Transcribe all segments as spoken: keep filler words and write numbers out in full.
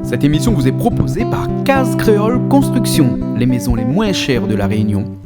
Cette émission vous est proposée par Case Créole Construction, les maisons les moins chères de La Réunion.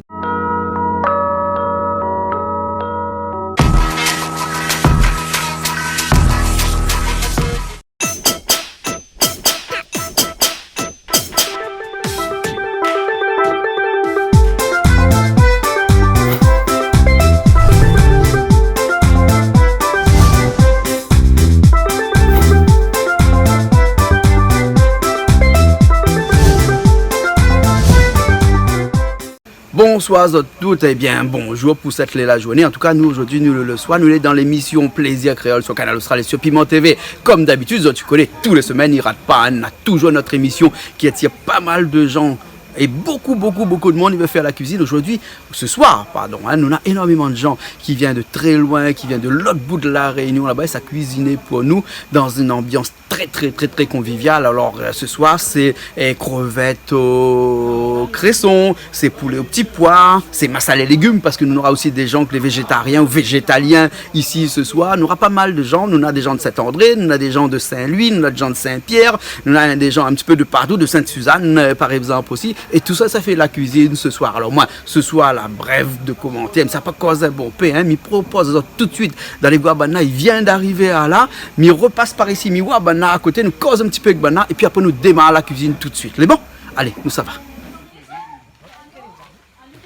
Bonsoir zot tout, ébin bonjour pou sèt lé la zourné. An tou ka nou zordi nou lé le soir, nou lé dan lémisyon Plaisir Créole sur Kanal Austral é sur Piment TV. Kom dabitid zot i koné, tou lé semèn i rat pa, nou na touzour nout émisyon ki atir pa mal de jan é bokou bokou bokou de moun i vé fé la kuizine. Zordi, se soir pardon, in, nou na énormeman de jan ki vien de tré loin, ki vien de lot bout de La Réunion laba, é sa kuiziné pou nou dan in anbians tré tré tré tré konvivial. Alor se soir sé, é, krevèt o kréson, sé poulé o ti poi, sé masalé légim, parske nou nora osi de jan ke lé véjétarien ou véjétalien isi se soir. Nou nora pa mal de jan, nou na de jan de Sint-André, nou na de jan de Sin-Lwi, nou na de jan de Sin-Pièr, nou na de jan in ti pé de partou, de Sint-Sizane, é, par égzanp osi. É tousa sa fé la kuizine se soir. Alor moin se soir la, brèf de komantèr, mi sa pa koz in bonpé, in, mi propoz azot tout de suit d'alé voir banna i vien d'arivé la. Mi repas par isi, mi oi banna a koté, nou koz in ti pé èk banna, épi apré nou démar la kuizine tout de suit. Lé bon ? Alé, nou sava.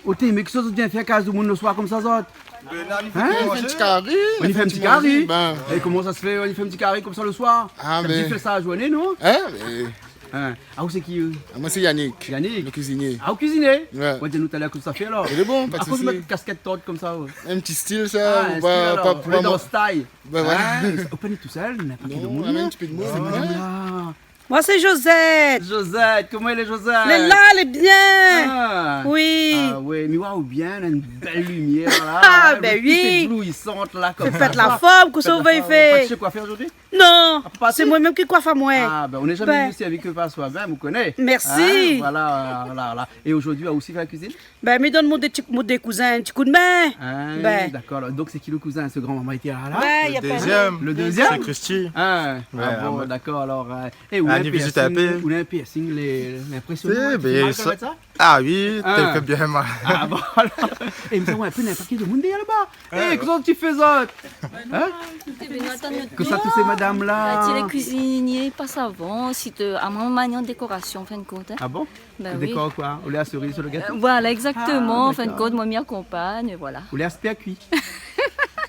Oté, mé kisa zot i vien fé kaz demoun le soir konmsa zot ? Bin la nou fé in ti kari, nou fé in ti kari. É koman sa se fé, nou fé in ti kari konmsa le soir ? Dabitid i fé sa la zourné, non ? In ? Ah, ou sé ki, ou ? Ah, moin sé Yannick. Yannick. Le kuizinié. Ah, ou kuizinié ? Ouais. Ou la di anou talèr kosa ou fé alor. Lé bon, pa de sousi. Akoz ou mèt kaskèt tort konmsa, ou ? In ti stil sa, ou pa, pa pou moin. Ou lé dan style. Bin voilà. Ah, ou pé ni tousèl, néna pa ki de moun la. Non, in ti pé de moun, ouais. Sé madam la. Moin sé Josette. Josette, koman i lé Josette ? Lé la, lé bien. Ah. Oui. Ah ouais, mi oi aou bien, néna in bèl limièr la. Ah bin oui. Éblouisant la, konmsa. Fé la form, kosa ou vé fé ? Ou la pa de shé koifèr zordi ? Non, sé moin mèm ki koif amoin. Ah bin, ou lé zamé vni sèrvi ke par soi mèm, ou koné. Mèrsi. In, voilà, voilà, voilà. É zordi ou osi fé la kuizine ? Bin mi donn mon dé ti, mon dé kouzin in ti koudmin. Ah dakor. Donk sé ki le kouzin, se gran momon i té la ? Bin, na pa de... Le dézyèm. Le dézyèm ? Sé Christy. Ah bon, dakor. Alor, é ou na in piercing, ou na in piercing, lé, lé inprésionan, in ti mal konm sa ? Ah oui, té fé bien mal. Ah bon, alor. É mi sa oi in pé, néna in paké de moun dèryèr laba. É kosa zot i fé zot ? Kosa tout sé madam la ? Ti lé kuizinié, pa savan, si té, amoin manièr dékorasion, an fin de kont, in. Ah bon ? Bin oui. Dékor koi ? Ou lé la seriz su le gato ? Voilà, exactement, an fin de kont moin mi akonpagn, voilà. Ou lé aspèr kui.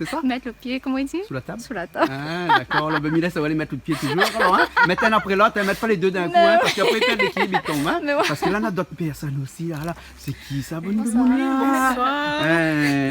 Sé sa ? Mèt le pié, koman i di ? Sou la tab ? Sou la tab. Ah dakor. Alor bin mi lès aou alé mèt le pié touzour alor, in. Mèt inn apré lot, in, mèt pa lé dé d'in kou, in, parske apré i pèrd lékilib, i tonm, in. Parske la na dot pèrsone osi la, la. Sé ki sa, bann demoun la ? Bonsoir.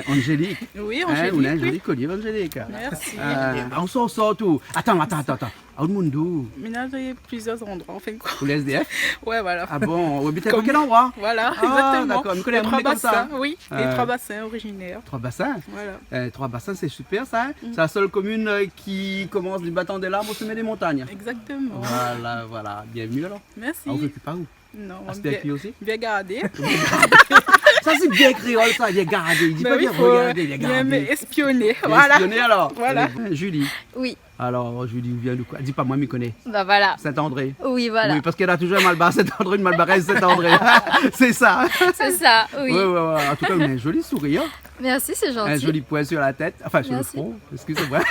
Angélique. Oui, Angélique. Ou na in zoli kolié, Angélique. Mèrsi. Ah, ou sort, ou sort ousa ? Atann, atann, atann, atann. Ou lé moun d'ousa ? Mi lé plizièr landroi, an fin de kont. Ou lé S D F ? Ouais, voilà. Ah bon, ou abit pa kèl landroi ? Voilà, exactement. Ah dakor. Mi koné in moun konmsa. Trois Bassins, oui. Trois Bassins, originèr. Trois Bassins. Voilà. Trois Bassins, sé super sa, in. Sé la sèl komine ki komans di Bâton des Lames o sommet des montagnes. Exactement. Voilà, voilà. Bienvenue alor. Mèrsi. Ah, ou fé pa ou ? Non, aspèr kui osi ? Bien gardé. Sa sé bien kréol sa, bien gardé. I di pa bien regardé, bien gardé. Espioné, voilà. Espioné alor. Voilà. Julie. Oui. Alor Julie, ou vien de koi ? Di pa moin, mi koné. Bah voilà. Saint-André. Oui, voilà. Oui, parske la touzour in malbar Saint-André, in malbarèz Saint-André. Sé sa. Sé sa, oui. Ouais, ouais, ouais. An tou ka ou na in zoli sourir. Mèrsi, sé zanti. In zoli poin su la tèt, anfin su le fron, eskiz amoin.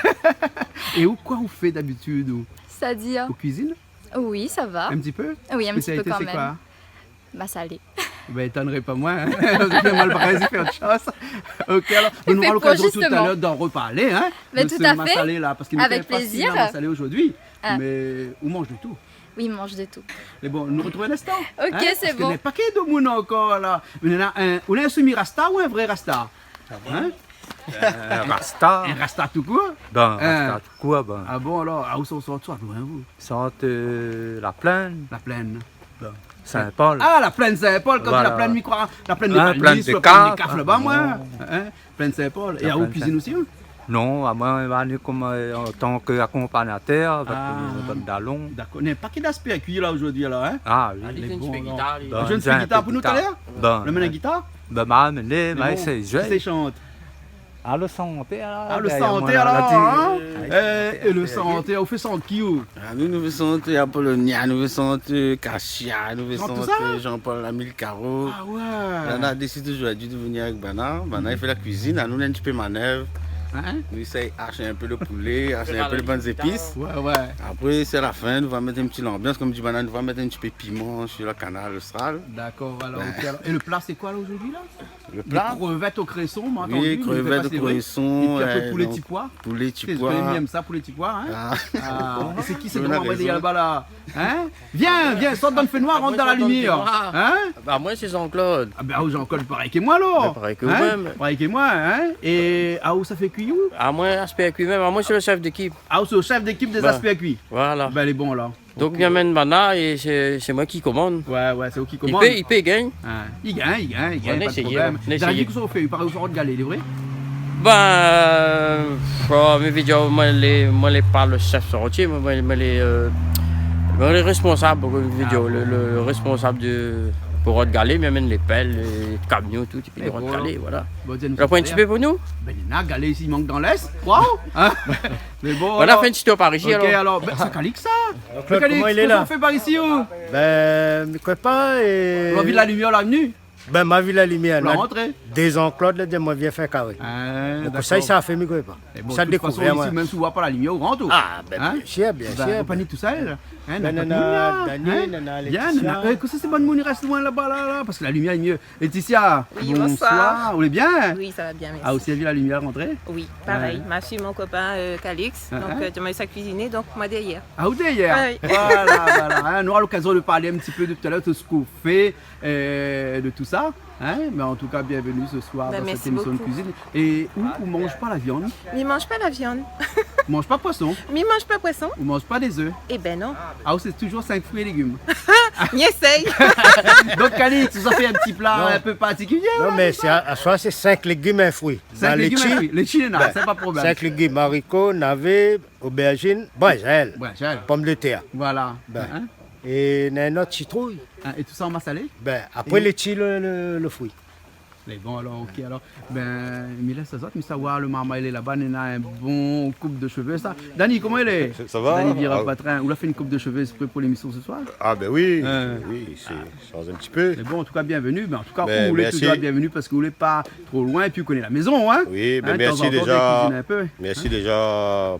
É ou, kosa ou fé dabitid ou ? Sétadir ? Ou kuizine ? Oui, sa va. In ti pé ? Oui, in ti pé kan mèm. Spésialité sé koi ? Masalé. Bin étone pa moin, in. Parske malbarèz i fé ot shoz. OK, alor nou nora lokazion talèr d'an reparlé, in, de se masalé la, parske nou koné pa si ou la masalé zordi. Mé ou manz de tout. Oui, mi manz de tout. Mé bon, nou artrouv in instan. OK, sé bon. Parske néna in paké de moun ankor la. Mé néna in, ou lé in semi-rasta ou in vré rasta ? In ? In rasta. In rasta tou kour ? Bin, rasta tou kour, bin. Ah bon, alor, ah, ousa ou sort, ou sort loin, ou ? Sort la Plaine. La Plaine. Saint-Paul. Ah, la Plaine Saint-Paul, kan ou di la Plaine, mi kroi la Plaine de Palmiste, la Plaine de Kaf laba, moin. In ? Plaine Saint-Paul. É ou kuizine osi, ou ? Non, amoin mi vien kom, an tan ke akonpagnatèr avèk bann dalon. Dakor. Néna in paké d'aspèr kui la zordi la, in ? Ah oui. Lé bon, non. Zoué in ti pé gitar pou nou talèr ? Bin, ou amenn in gitar ? Bin ma amenn, ma éséy zoué. Kisa i shant ? Ah, lo santé, alor, ah, lo dèrièr santé, moin, la, alor, la, hein ? Eh, é lo santé, ou fé sant ki, ou ? Ah, nou, nou fé sant Apolonia, nou fé sant Kasia, nou fé sant Jean-Paul Amilcaro. Ah ouais. Néna désid zordi de vni avèk banna. Banna i fé la kuizine, anou, néna in ti pé manèv. Hein ? Nou éséy ashté in pé lo poulé, ashté in pé lo bann zépis. Ouais, ouais. Apré, sé la fin, nou va mèt in ti lanbians, konm di banna, nou va mèt in ti pé piman sur le canal austral. D'accord, alors, ok, alors. Et le plat, c'est quoi, là, aujourd'hui, là ? Le plat ? Des crevettes au cresson, moin la antann, mé krevèt o kréson, épi apré, euh, poulé ti poi. Donk, poulé ti poi. Té, mi èm sa, poulé ti poi, hein ? Ah. Ah, é sé ki sé, ou la rézon. Hein ? Vien, vien, sort dan lo fénoir, rant dan la limièr. Hein ? Ba, moin, sé Jean-Claude. Ah, bin, ou, Jean-Claude, parèy ke moin, alor. Bin, parèy ke ou mèm. Hein ? Parèy ke moin, hein ? É, ah, ou sa fé kui, ou ? Ah, moin, aspèrkui mèm. Ah, moin, sé lo shèf d'ékip. Ah, ou sé lo shèf d'ékip dé aspèrkui. Voilà. Bin, lé bon, alor. Donk, ok, mi amèn banna é sé, sé moin ki komann. Ouais, ouais, sé ou ki komann. I pé, i pé gingn. Ah, i gingn, i gingn, i gingn, pa de problèm. Ou éséy, ou éséy. Dernié, kosa ou fé ? I paré ou fé rod galé, lé vré ? Bin, euh, pff, oh, mi vé dir, moin lé, moin lé pa lo shèf sorti, moin, moin, moin lé, euh, moin lé rèsponsab, mi vé dir, lo, lo, lo rèsponsab de, pou rod galé, mi amèn lé pèl, lé kamion, tout, épi lé rod galé, voilà. Bon, di anou sa. Ou la pran in ti pé pou nou ? Bin, néna galé isi, i mank dan lès. Waouh ! Hein ? Mé bon, alor. Voilà, fé in ti tour par isi, alor. Ok, alor, bin, sé Calix, sa. Jean-Claude, koman i lé la ? Mé Calix, kosa ou fé par isi, ou ? Bin, mi koné pa, é... Ou la vi la limièr, la vni ? Bin, ma vi la limièr, la. Ou la rantré ? Dé Jean-Claude la di amoin vien fé karé. Ah, dakor. Donk, sa, sa fé, mi koné pa. Mé bon, sa, de tout fason, dékouvèr, isi, moin, mèm si ou voi pa la limièr, ou rant, ou. Ah, bin, bien sir, bien sir. Hein ? Bin, ou pa ni tousèl. Hein, néna tout moun la. Néna Dani, néna Alexia. Hein ? Bien, néna, euh, kosa sé bann moun i rès loin laba, la, la, parske la limièr lé mié. Laetitia, bonsoir. Oui, bonsoir. Ou lé bien ? Oui, sa va bien, mèrsi. Ah, ou la vi la limièr rantré ? Oui, parèy. Ouais. Ma suiv mon kopin, euh, Calix. Ah, donk, hein ? Euh, di amoin sa kuiziné, donk moin dèrièr. Ah, ou dèrièr ? Ah, oui. Voilà, voilà. Hein, nou nora lokazion de parl in ti pé de tout à l'heure, de sak ou fé, euh, de tout sa. Hein ? Mé an tou ka, bienvenu se soir dan sèt émision de kuizine. Bin, mèrsi bokou. É ou, ou manz pa la viann ? Mi manz pa la viann. Ou manz pa poison ? Mi manz pa poison. Ou manz pa dé zèf ? Eh ben non. Ah, ou sé toujour sink frui é légim. Mi éséy. Donk, Calix, ou sa fé in ti pla in pé partikilié, la, sé sa ? Non, mé sé a, aswar, sé sink légim, in frui. Sink légim, in frui. Létshi, néna, bin, sa pa problèm. Sink légim, ariko, navé, obèrjine, brinzèl, brinzèl, pomdetèr. Voilà. Bin. Hein ? É néna in ot, sitrouy. Hein, é tout sa an masalé ? Bin, apré, létshi, lo, lo, lo frui. Lé bon, alor, ok, alor. Bin, mi lès azot, mi sa oir, lo marmay lé laba, néna in bon koup de shové, sa. Dani, koman i lé ? Sa va ? Dani Vira, patrin. Ou la fé in koup de shové ésprè pou lémision se soir ? Ah, bin oui. Hein. Oui, sé, shanz in ti pé. Mé bon, an tou ka, bienvenu. Mé an tou ka, ou lé toujour bienvenu parske ou lé pa tro loin, épi ou koné la mézon, hein. Oui, bin, mèrsi déza. Hein, tanzantan, vien kuizine in pé. Mèrsi déza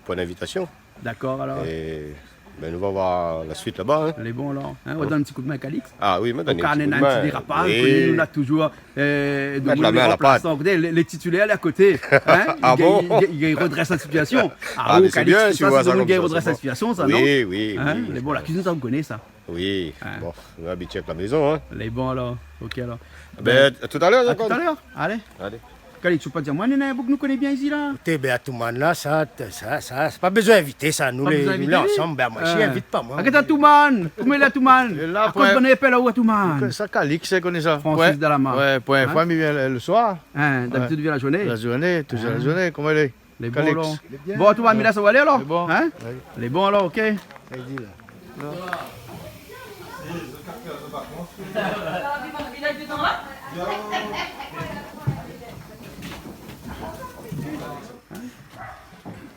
pou l'invitasion. Dakor, alor. É, bin, nou va oir la suit laba, hein. Lé bon, alor. Hein, ou donn in ti koudmin, Calix. Ah oui, mi donn in ti koudmin. Oka néna in ti dérapaz, oui. Koné nou néna toujour, euh, de moun, lé ranplasan. Mèt la min a la pat. Koté, lé, lé titulèr lé a koté. Hein ? Ah bon ? I gingn, i gingn, i redrès la sitiasion. Ah, mé sé bien, Calix, si ou voi sa konmsa, sé bon. Hein ? Lé bon, la kuizine, sa, ou koné sa. Oui, bon, nou lé abitié avèk la mézon, hein. Lé bon, alor. Ok, alor. Bin, a tout à l'heure, Jean-Claude. A tout à l'heure. Alé. Alé. Calix, ou pa di amoin, néna in boug nou koné bien isi, la. Té, bin, Atoumane la, sa, sa, sa, sa pa bezoin invité, sa. Nou lé, nou lé ansanm, bin, moin, si, invit pa moin. Arèt, Atoumane. Koman i lé, Atoumane ? Lé la, akoz bann i apèl aou Atoumane ? Sa, Calix, sé koné sa. Francis Delamarre. Ouais, premié foi, mi vien le, le soir. Hein, d'abitid, ou vien la zourné ? La zourné, toujour la zourné. Koman i lé ? Lé bon, Calix. Alor. Bon, Atoumane, mi lès aou alé, alor. Lé bon. Hein ? Lé bon, alor, ok.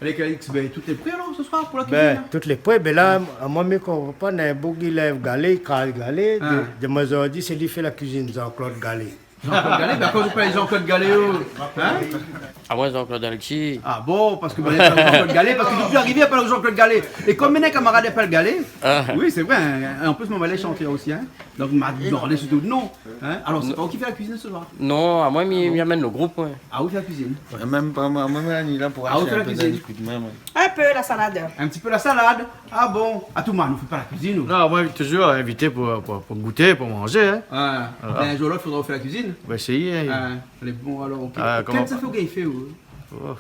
Alé, Calix, bin, tout lé pré, alor, se soir, pou la kuizine, la ? Bin, tout lé pré, bin la, amoin, mi konpran pa, néna in boug i lèv galé, i kraz galé, de, de moin zordi, sé li i fé la kuizine, Jean-Claude Galé. Jean-Claude Galé, bin, akoz ou apèl Jean-Claude Galé, ou ? Hein ? Ah, moin, Jean-Claude Alexis. Ah bon, parske, bin, i apèl Jean-Claude Galé, parske dopi arivé, i apèl Jean-Claude Galé. É konm néna in kamarad i apèl Galé, oui, sé vré, hein. É an plis, moin, moin lé shantié osi, hein. Donk, ma domann sirtou lo non. Hein ? Alor, sé pa ou ki fé la kuizine se soir ? Non, amoin, mi, mi amèn lo group, ouais. Ah, ou fé la kuizine ? Ouais, mèm pa moin, moin, mi lé la pou ashté in pé, donn in ti koudmin, moin. In pé la salad. In ti pé la salad. Ah bon ? Atoumane, ou fé pa la kuizine, ou ? Non, moin, toujour invité pou, pou, pou gouté, pou manzé, hein. Ah, voilà. Bin, in zour ou lot, fodra ou fé la kuizine. Bin, éséyé, hein. Ah, lé bon, alor, ok. Ah, koman ? Kèl zafèr ou gingn fé, ou ? Oh,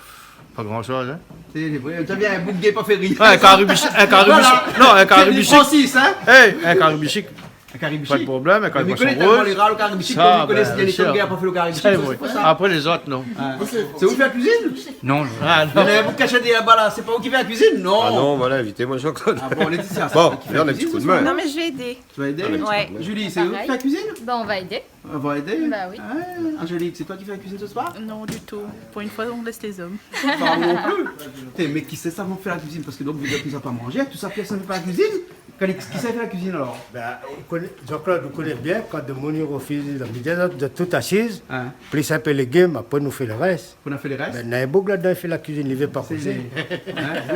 pa gran shoz, hein. Sé vré, ou la vi in boug i gingn pa fé rien. Ouais, in kari bishik, in kari bishik. Voilà. Non, in kari bishik. Francis, hein ? Hey, in kari bishik. Karibichi. Pa de problèm, èk in poison rouz. Mé mi koné tèlman lé rar lo karibichi, sa, bin, bien sir. Koné si néna lé tong, pa fé lo karibichi, sé pou sa. Apré, lézot, non. Ouais. Sé ou i fé la kuizine ? Non, non. Ah, non. Mé la, ou kash dèrièr laba la, sé pa ou ki fé la kuizine ? Non. Ah non, voilà, évitez-moi, Jean-Claude. Ah bon, Laetitia, sé ou ki fé la kuizine ? Bon, donn in ti kou d'min. Non, mais je vais aider. Tu vas aider ? Allez, ouais. Julie, sé ou ki fé la kuizine ? Ben, on va aider. On va aider ? Bah oui. Ah, Angélique, sé ou ki fé la kuizine se soir ? Non, du tout. Pour une fois, on laisse les hommes. Pardon non plus. Té, mé kisa i sa fé la kuizine ? Parske donk, ou di ke ou sa pa manzé, tout sa, pèrsone i fé pa la kuizine. Calix, kisa i fé la kuizine alor ? Bin, ou koné, Jean-Claude, ou koné bien, kan demoun i rofiz, la midi, zot, zot tout asiz, plis in pé légim, apré nou fé lo rès. Ou na fé lo rès ? Bin, néna in boug ladan i fé la kuizine, li vé pa kouzé. Sé, hein ?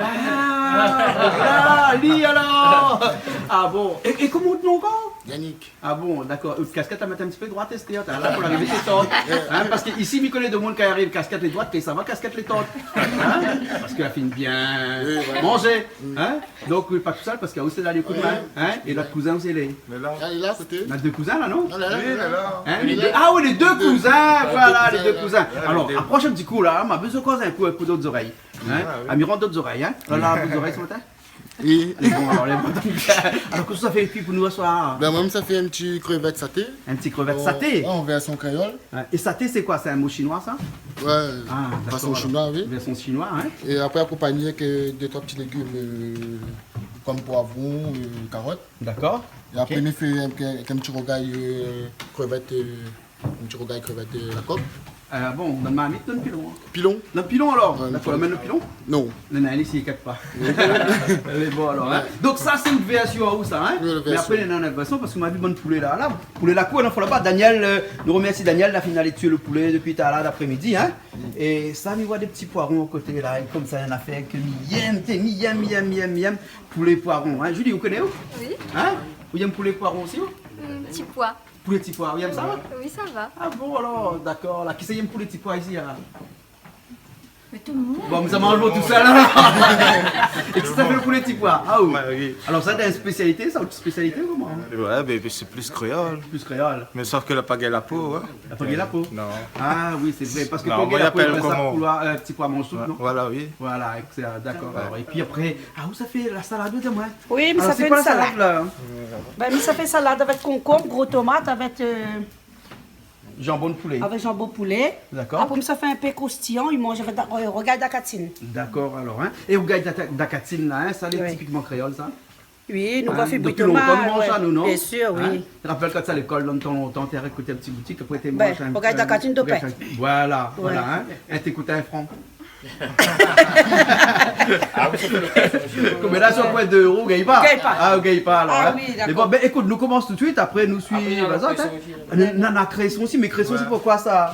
Waouh ! Li alor ! Ah bon ? É, é koman out non ankor ? Yannick. Ah bon, dakor. Out kaskèt, la mèt in ti pé droit, èske la, pou larivé sé sort. Hein, parske isi, mi koné demoun kan i ariv, kaskèt lé droit, kan i sava, kaskèt lé tort. Hein ? Parske la fine bien manzé. Oui, voilà. Hein ? Donk, oui, pa tousèl, parske ou sé la, lé kouzin, hein ? É lot kouzin osi lé. Mé la, la, koté. Na dé kouzin la, non ? Non, la, la, oui, la, la. Hein, lé dé, ah oui, lé dé kouzin, voilà, lé dé kouzin. Alor, aprosh in ti kou la, ma bezoin koz in kou, in kou dan out zorèy. Hein ? Ah, oui. Ah, mi rant dan out zorèy, hein ? La, la, dan out zorèy se matin ? Oui. Bon, alor, lé bon, donk, alor, kosa ou sa fé kui pou nou se soir ? Bin, moin, sa fé in ti krevèt saté. In ti krevèt saté ? Ouais, an vèrsion kréol. Ouais. É saté, sé koi ? Sé in mo shinoi, sa ? Ouais, fason shinoi, oui. Ah, dakor, alor. Vèrsion shinoi, hein ? É apré, akonpagné èk, euh, dé, troi ti légim, euh, kom poivron, euh, karot. Dakor. É apré, mi fé èk, èk in ti rougay, euh, krevèt, euh, in ti rougay krevèt, euh, la kok. Ah bon, dan marmit, dan pilon, hein ? Pilon. Dan pilon, alor ? Ouais, pilon. Dakor, la mèn pilon ? Non. Non, non, isi, inkièt pa. Lé bon, alor, hein ? Ouais. Donk sa, sé out vèrsion aou, sa, hein ? Oui, la vèrsion. Mé apré, néna in ot vèrsion, parske ma vi bann poulé la, la, poulé la kour, non, fo laba. Daniel, euh, nou remèrsi Daniel, la fine alé tié lo poulé dopi talèr, dapré-midi, hein ? É sa, mi voi dé ti poiron a koté la, é komsa, in afèr ke mi yèm, té, mi yèm, mi yèm, mi yèm, mi yèm. Poulé poiron, hein ? Julie, ou koné, ou ? Oui. Hein ? Ou yèm poulé poiron osi, ou ? Hmm, ti poi. Poulé ti poi, ou yèm sa ? Oui, sa va. Ah bon, alor, dakor, la. Kisa i yèm poulé ti poi isi, la ? Mé tout le monde. Bon, mé sa manz pa tousèl, la. É kisa i fé lo poulé ti poi ? Ah, ou. Ouais, oui. Alor, sa, sé in spésialité, sa, out spésialité, ou koman ? Ouais, mé, mé sé plis kréol. Plis kréol. Mé sof ke la pa gingn la po, hein. La pa gingn la po ? Non. Ah oui, sé vré, parske pou gingn la po, i apèl sa koman ? Poulé, euh, ti poi manz tout, non ? Voilà, oui. Voilà, excellent, dakor. Ouais. Alor, épi apré, ah, ou sa fé la salad, ou di amoin ? Oui, mi sa fé in salad. Alor, sé koi la salad, la ? Bin, mi sa fé salad avèk konkonm, gro tomat, avèk, euh, janbon poulé. Avèk janbon poulé. Dakor. Apré, mi sa fé in pé kroustiyan, i manz avèk da-, euh, rougay dakatine. Dakor, alor, hein. É rougay data-, dakatine, la, hein, sa, lé tipikman kréol, sa. Oui, nou va fé bouyi tomat, ouais. Hein, dopi lontan, nou manz sa, nou, non ? Bien sir, oui. Hein ? Rapèl kan té alé lékol, lontan, lontan, té i alé koté in ti boutik, apré té i manz in, rougay dakatine, in rougay dakatine. Voilà, voilà, hein. Ouais. É té i kout in fran. Ah oui, sa fé lo pé. Konbien la, si ou pran dé éro, ou gingn pa. Gingn pa. Ah, ou gingn pa, alor, hein. Ah oui, dakor. Mé bon, bin, ékout, nou komans tout suit, apré nou suiv lézot, hein. Apré, na la kréson osi, hein. Na, na kréson osi, mé kréson, sé pou koi sa ?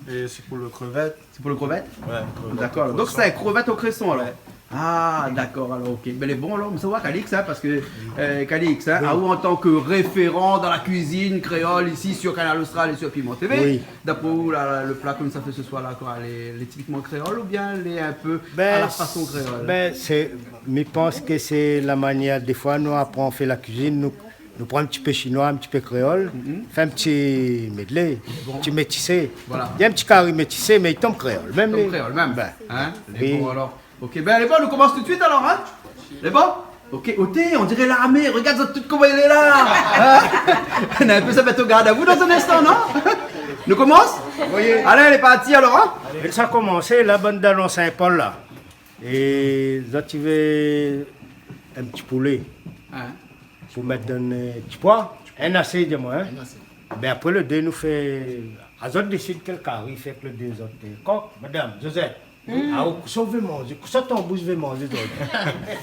Ouais. É sé pou lo krevèt. Sé pou lo krevèt ? Ouais, krevèt o kréson. Dakor. Donk sé in krevèt o kréson, alor. Ouais. Ah, dakor, alor, OK. Bin, lé bon, alor, mé sa va, Calix, hein, parske, euh, Calix, hein, aou, an tan ke référan dan la kuizine kréol isi sur Kanal Austral é sur Piment TV, dapré ou, la, la, lo pla ke nou sa fé se soir la, koi, lé, lé tipikman kréol oubien lé in pé a la fason kréol ? Bin, sé, mi pans ke sé la manièr, défoi, nou aprann fé la kuizine, nou, nou pran in ti pé shinoi, in ti pé kréol, fé in ti medley, in ti métisé. Voilà. Néna in ti kari métisé, mé i tonm kréol mèm. Tonm kréol mèm. Bin, oui. Lé bon, alor. OK, bin, alé, bon, nou komans tout suit, alor, hein ? Lé bon ? OK, oté, on diré larmé, rogard zot tout koman i lé la. Hein ? Néna in pé, sa va mèt o gard a vou dan in instan, non ? Nou komans ? Oui. Alé, lé parti, alor, hein ? É sa komansé, la bann dalon Saint-Paul, la. É zot i vé in ti poulé. Hein ? Pou mèt dan, euh, ti poi. In asé, di amoin, hein ? In asé. Bin, apré, lé dé, nou fé, azot i désid kèl kari fé èk lé dé zot, euh, kok, madam, Josette. Hmm. Ah, ou, kosa ou vé manzé, kosa out boush i vé manzé, donk ?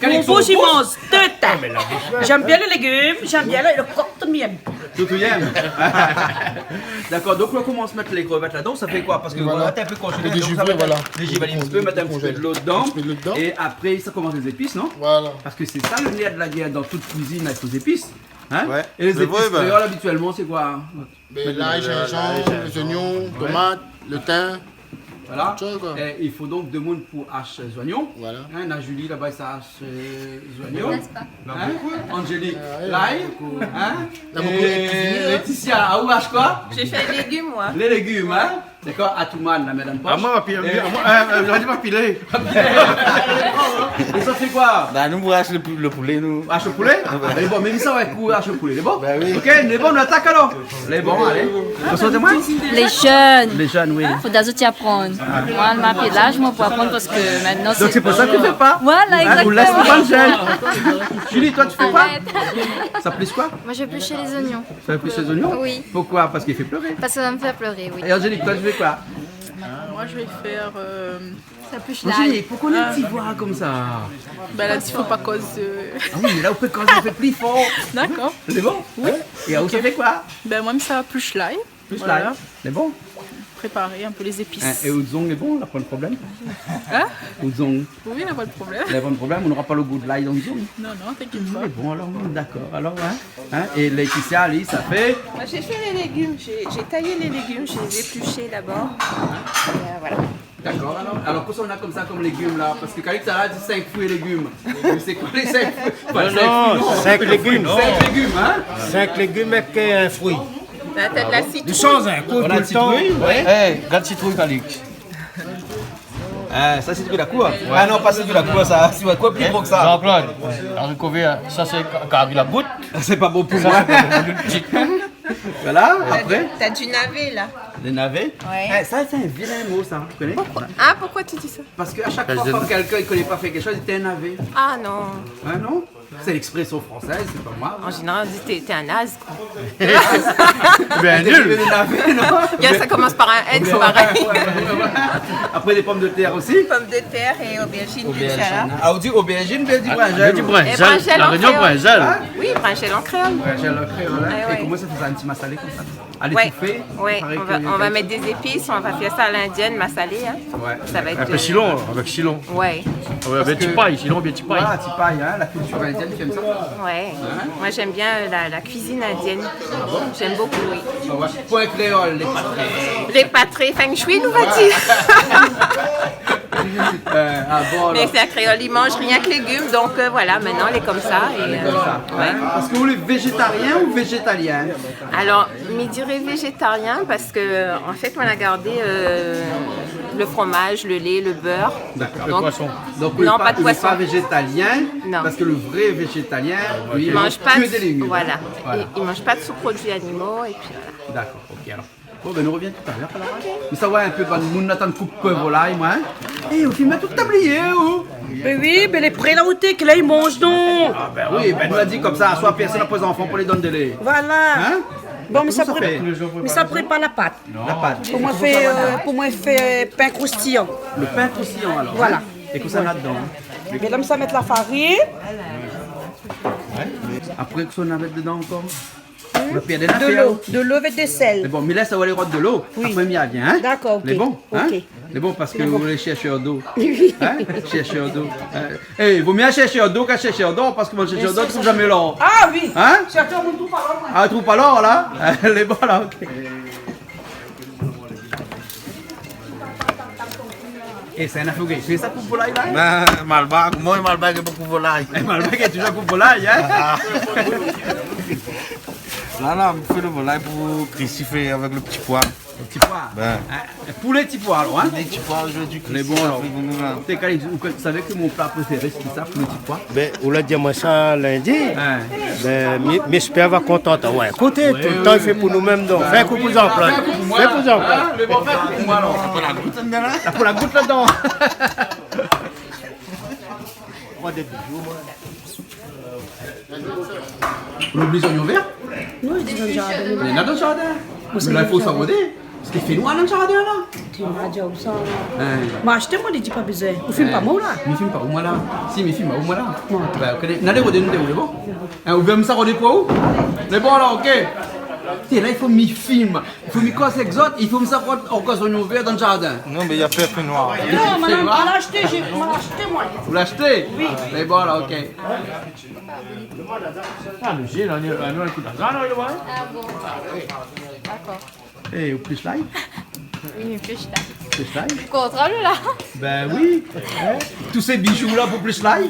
Mon boush i manz tout. Ah, mé la boush, ouais. J'aime bien les légumes, j'aime bien le, le kok, tout mi yèm. Tout ou yèm. Dakor, donk, nou komans mèt lé krevèt ladan, sa fé koi ? Parske voilà, té in pé konzélé, donk sa va èt, voilà, dézhivé in ti pé, mèt in ti pé dolo dedan. In ti pé dolo dedan. É apré, sa komans lé zépis, non ? Voilà. Parske sé sa lo nèr de la guèr dan tout kuizine, avèk lé zépis. Hein ? Ouais. É lé zépis kréol, abitièlman, sé koi ? Bin, lay, zinzanm, lé zoignon, tomat, lo tin. Voilà. Tout sa, koi. É i fo donk demoun pou ash zoignon. Voilà. Hein, na Julie laba, sa ash, euh, zoignon. N'est-ce pas ? Hein ? Angélique, lay. Hein ? É Laetitia, aou ash koi ? J'ai fait légumes, moi. Lé légim, hein ? Dakor, Atoumane, la mèt dann posh. Ah, moin, ma pilé, moin, euh, euh, zordi ma pilé. É sa fé koi ? Ba, nou, nou ash lo pou-, lo poulé, nou. Ash lo poulé ? Ah, ouais. Alé, bon, mé sa va èt kou ash lo poulé, lé bon ? Ba oui. Ok, lé bon, nou atak alor. Lé bon, alé. Bonsoir, témoin. Lé jenn. Lé jenn, oui. Fo dazot i aprann. Moin, ma pi laz, moin, pou aprann, parske mintnan... Donk sé pou sa ke ou fé pa. Voilà, exactement. Hein, ou lès pou bann jenn. Julie, toi, tu fais quoi ? Arrête. Ça plus quoi ? Moi, je vais éplucher les oignons. Ça épluche les oignons ? Oui. Pourquoi ? Parce qu'il fait pleurer. Parce que ça me fait pleurer, oui. Et Angélique, toi, tu fais quoi ? Moi, je vais faire, euh... Angélique, pourquoi on a une petite voix comme ça ? Ben, la di fo pa koz, euh... Ah oui, mé la, ou pé koz in pé pli for. D'accord. Lé bon ? Oui. Hein ? É ou, sa fé koi ? Ben, moin, sa éplush lay. Plus lay. Voilà. Lé bon ? Préparer un peu les épices. Hein, é out zong lé bon, la, pa de problèm ? Hein ? Out zong. Oui, na pa de problèm. Na pa de problèm, ou nora pa lo gou de lay dann zong. Non, non, t'inquiète pas. Lé bon, alor, dakor. Alor, hein, hein, é Laetitia, li, sa fé... Moi, j'ai fait les légumes. J'ai, j'ai taillé les légumes, je les ai épluchés d'abord. Et, euh, voilà. Dakor, alor. Alor, kosa ou na konmsa kom légim la ? Parske Calix la di sink fruits et légumes. Mé sé koi lé sink fruits ? Non, non, sink légim. Sink légim, hein ? Sink légim èk in frui. La tèt la sitrouy. Ou shanj, hein, kou... Voilà, tout le temps. Sitrouy, ouais. Eh, gard sitrouy, Calix. Ah, sa sé sitrouy la kour. Ouais. Ah non, pa sitrouy la kour, sa. Sitrouy la kour, pli gro ke sa. Jean-Claude, zariko vèr, sa sé ka-, kari la bout. Sé pa bon pou moin. Sa, sé pa bon pou nou. Voilà, apré. T'as du navet, là. Le navet ? Ouais. Eh, sa, sé in vilin mo, sa. Ou koné ? Pourquoi ? Ah, pourquoi tu dis ça ? Parske a shak foi, kan kèlkin i koné pa fé kékshoz, i di, t'es un navet. Ah non. Ah non ? C'est l'expression française, c'est pas moi. En général, on dit, t'es, t'es un naze, quoi. Oubien nul. T'es un navet, non ? Bien, ça commence par un N, c'est pareil. Ouais, ouais, ouais, ouais. Après, les pommes de terre aussi. Pommes de terre et aubergines, aubergines. Ah, ou di aubergine, oubien ou di brinzèl ? Ah, ou di brinzèl. Et brinzèl en créole. La Réunion, brinzèl. Hein ? Oui, brinzèl en créole. Brinzèl en créole, hein. Ouais, ouais. Et comment ça fait ça, un petit massalé comme ça ? À l'étouffée, pareil que les autres. Ouais, ouais, on va, on va mettre des épices, on va faire ça à l'indienne, massalé, hein. Ouais. Ça va être, euh... Avèk silon, avèk silon. Ouais. Ah ouais, avèk ti pay, silon, bien ti pay. Voilà, ti pay, hein, la culture indienne qui aime ça. Ouais. Hein ? Moi, j'aime bien, euh, la, la cuisine indienne. Ah bon ? J'aime beaucoup, oui. Ah ouais. Pou in kréol, lé pa tré... Lé pa tré feng shui, nou va dir. Euh, ah bon, alors. Mais c'est un créole, il mange rien que légumes, donc, euh, voilà, maintenant, il est comme ça. Et, euh, ouais. Lé konmsa, hein ? Parske ou lé véjétarien ou véjétalien ? Alors, mi diré véjétarien parske, an fèt, moin la gardé, euh, le fromage, le lait, le beurre. D'accord. Donc, le poisson. Non, pas de poisson. Donk, ou lé pa, ou lé pa véjétalien, non, parske le vrai véjétalien, li, i manz ke dé légim. I manz pa de, voilà. Voilà. I, i manz pa de sous-produits animaux, et puis voilà. D'accord, ok, alors. Bon, ben, nou rovien talèr, alor, hein. Ok. Mé sa, ouais, in pé, bann moun la atann koup volay, moin, hein. Eh, ou film tout tablié, ou ? Ben oui, ben, lé pré la, ou té, ke la, i manz, non ? Ah, ben oui, ben, nou la di konmsa, aswar pèrsone na pa zanfan pou lé donn délé. Voilà. Hein ? Bon, mé sa, koman sa pré-, fé ? Mé sa prépar la pat. La pat. Pou moin fé, euh, pou moin fé pin kroustiyan. Le pain croustillant, alors, hein ? Voilà. É kosa néna dedan, hein ? Mé la, mi sa mèt la farine. Ouais. Apré, kosa ou sa mèt dedan ankor ? Hmm ? Ou la pèrd in afèr. De lo, de lo avèk de sèl. Mé bon, mé la, sa va alé rod de lo. Oui. Apré, mi rovien, hein ? D'accord, ok. Lé bon, hein ? Ok. Lé bon parske ou lé shèrshèr d'eau. Oui. Hein ? Shèrshèr d'eau. Euh, eh, vo mié shèrshèr d'eau ke shèrshèr d'or, parske moin, shèrshèr d'or, mi trouv zamé lor. Ah oui. Hein ? Sirtou, ou trouv pa lor, moin. Ah, ou trouv pa lor, la ? Lé bon, la, ok. É sé in afèr gay. Sé sa pou volay la, hein ? Ben, malbar, moin, malbar, lé pou volay. Malbar, lé toujour pou volay, hein ? Ah. La, la, mi fé lo volay pou Chrissy fé avèk lo ti poi. Lo ti poi. Ben. Hein, poulé ti poi, alor, hein ? Poulé ti poi, zordi, Chrissy la fé pou nou, la. Lé bon, alor. Té, Calix, ou savé ke mon pla préféré, sé sa, poulé ti poi ? Ben, ou la di amoin sa lindi. Ouais. Ben, mi, mi èspèr va kontant. Ouais, ékout, toultan, i fé pou nou mèm, donk. Fé in kou pou Jean-Claude. Fé in kou pou moin. Fé pou Jean-Claude. Hein, lé bon, fé in kou pou moin, alor. La po la gout ladan, la. La po la gout ladan. Ou la oubli zoignon vèr ? Non, mi di dann zardin. Néna dann zardin. Mé la, i fo sa rodé. Parske i fé noir dann zardin, la. Ti ma di aou sa. Hein. Ma ashté, moin, li di pa bezoin. Ou film pa moin, la. Mi film pa moin, la. Si, mi film pa moin, la. Non. Ben, ok. Na alé rodé, nou, lé bon ? Hein, ou vé mi sa rodé pou ou ? Lé bon, alor, ok. Té, la, i fo mi film. I fo mi koz èk zot, i fo mi sa rod ankor zoignon vèr dann zardin. Non, mé na pèrsone noir. Non, madame, ma la ashté, j'ai, ma la ashté, moin. Ou la ashté ? Oui. Lé bon, alor, ok. Ah, mé zé, la, nou, la, nou, ékout, la, non, lé bon, hein ? Ah bon. D'accord. Eh, ou plis lay ? Oui, mi plis lay. Plis lay ? Kontrol, la. Ben oui. Hein ? Tout sé bijou la pou plis lay ?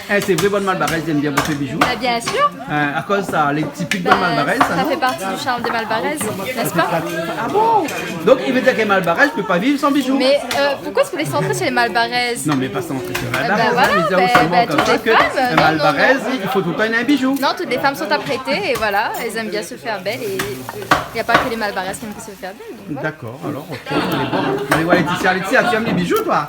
Eh, sé vré, bann Malbarèz i èm bien bof lé bijou. Bin, bien sûr. Eh, akoz sa, lé tipik bann Malbarèz, sa, non ? Bin, ça fait partie du charme des Malbarèzes, n'est-ce pas ? Ah bon ? Donk i vé dir ke Malbarèz i pé pa viv san bijou. Mais, euh, pourquoi est-ce que vous voulez centrer sur les Malbarèzes ? Non, mé pa santré sur Malbarèz, hein, voilà, mé dir bin, otroman, bin, konmsa, toutes les femmes, euh, non, non, non. Mé Malbarèz, i fo toultan in bijou. Non, toutes les femmes sont apprêtées et voilà, elles aiment bien se faire belles et il n'y a pas que les Malbarèzes qui aiment se faire belles, donc voilà. D'accord, alors, ok, on est bon. Mé ouais, Laetitia, Laetitia, tu aimes les bijoux, toi ?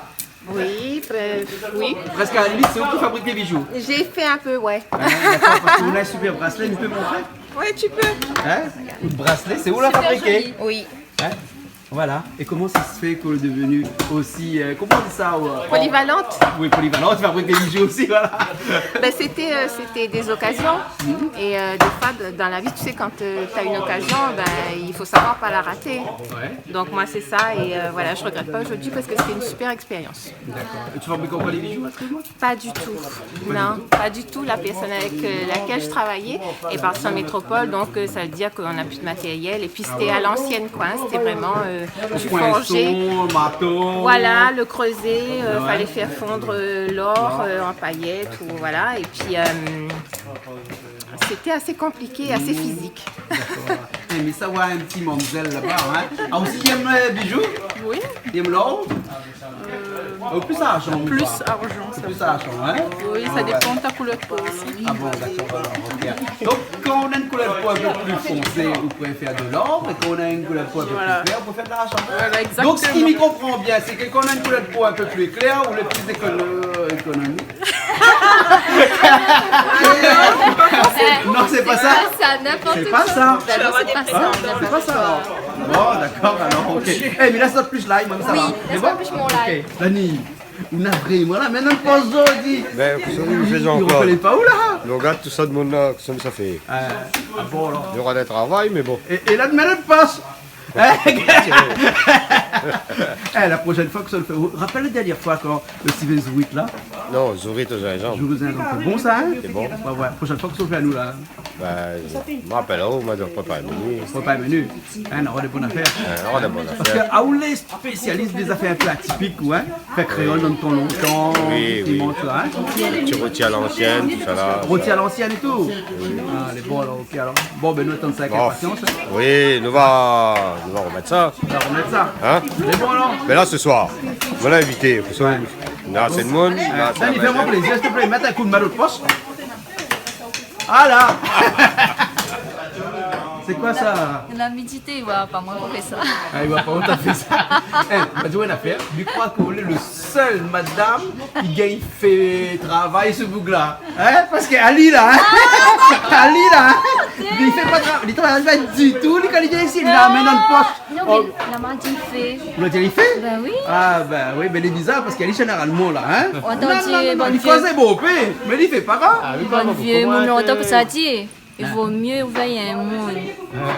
Oui, ben, oui. Prèsk a la limit, sé ou ki fabrik lé bijou ? J'ai fait un peu, ouais. Ah, d'accord, parske ou na in super braslé, ou pé montré ? Ouais, tu peux. Hein ? Out braslé, sé ou la fabriké ? Super joli. Oui. Hein ? Voilà. É koman sa i fé ke ou lé devenu osi, euh, koman i di sa, euh, polyvalente ? Oui, polyvalente, fabrik lé bijou osi, voilà. Ben, c'était, euh, c'était des occasions. Mhm. Et, euh, des fois, de-, dans la vie, tu sais, quand, euh, t'as une occasion, ben, il faut savoir pas la rater. Ouais. Donc, moi, c'est ça. Et, euh, voilà, je regrette pas aujourd'hui parce que c'était une super expérience. D'accord. Et tu fabriques encore des bijoux actuellement ? Pas du tout. Non, pas du tout. La personne avec, euh, laquelle je travaillais est partie en métropole, donc, euh, ça veut dire qu'on n'a plus de matériel. Et puis c'était à l'ancienne, quoi, hein. C'était vraiment, euh, du forgé. Poinçon, marteau. Voilà, le creuset, euh, fallait faire fondre, euh, l'or, euh, en paillettes, ou voilà. Et puis, euh, c'était assez compliqué, assez physique. D'accord. Eh, mé sa, ouais, in ti mamzèl laba, hein. Ah, osi, i èm, euh, bijou ? Oui. I èm lor ? Euh, plis arzan, ou pa ? Plis arzan, sa. Plis arzan, hein ? Oui, ça dépend de ta couleur de peau aussi. Ah bon, d'accord, alors, ok. Donc, quand on a une couleur de peau un peu plus foncée, on préfère de l'or, et quand on a une couleur de peau un peu plus claire, on préfère de l'argent. Voilà, exactement. Donc, si mi konpran bien, c'est que quand on a une couleur de peau un peu plus claire, on est plus écono-, économique. Non, c'est pas ça. C'est pas ça, n'importe quoi. C'est pas ça. Ben non, c'est pas ça, n'importe quoi. Hein ? C'est pas ça, alors. Bon, d'accord, alors, ok. Eh, mé la, sa plis la, i mank sa la. Oui, la, sa plis mon la. Ok. Dani, ou na vréman la min dann pos zordi. Ben, kosa nou fé ankor ? Ou rekoné pa ou la ? Nou gard tout sa, demoun la, kosa sa fé. Euh, ah bon, alors. Nora dé travay, mé bon. É, é la, min dann pos. Eh, la prochaine fois ke sa nou fé, ou rapèl la dernière fois kan le Steven Zourit la ? Non, zourit o zinzanm. Zourit o zinzanm, sé bon sa, hein ? Sé bon. Ouais, ouais, prochaine fois ke sa nou fé anou la. Ben, mi rapèl, oh, ma di, prépar menu. Prépar menu. Hein, nora dé bon zafèr. Ouais, nora dé bon zafèr. Parske, ah, ou lé spésialis dé zafèr in pé atipik, ou, hein ? Fé kréol dann tan lontan, oui, oui, tu vois, hein ? Ti roti a lansièn, tout sa la. Roti a lansièn é tout ? Oui. Ah, lé bon, alors, ok, alors. Bon, ben, nou atann sa avèk inpasians, hein. Oui, nou va, nou va romèt sa. Nou va romèt sa. Hein ? Lé bon, alors. Mé la, se soir, nou la invité, parske nou na asé demoun, nou na asé... Dani, fé amoin plézir, s'il te plaît, mèt in kou d'min dann out pos. Ala ! Sé koi sa ? La midité, i voi pa moin pou fé sa. Ah, i voi pa ou la fé sa. Eh, ma di aou in afèr, mi kroi ke ou lé le sèl madam ki gingn fé travay se boug la. Hein ? Parske ali la, hein ? Ali la, hein ? Li fé pa tra-, li travay pa ditou, li, kan li vien isi, li la min dann pos. Non, mé la ma di li fé. Ou la di li fé ? Ben oui. Ah, ben oui, mé lé bizar parske li, zénéralman la, hein ? Non, non, non, non, li koz bonpé, mé li fé pa. Ah oui, bonpé. Vié moun lontan ke sa di, i vo mié vèy in moun. Hein ?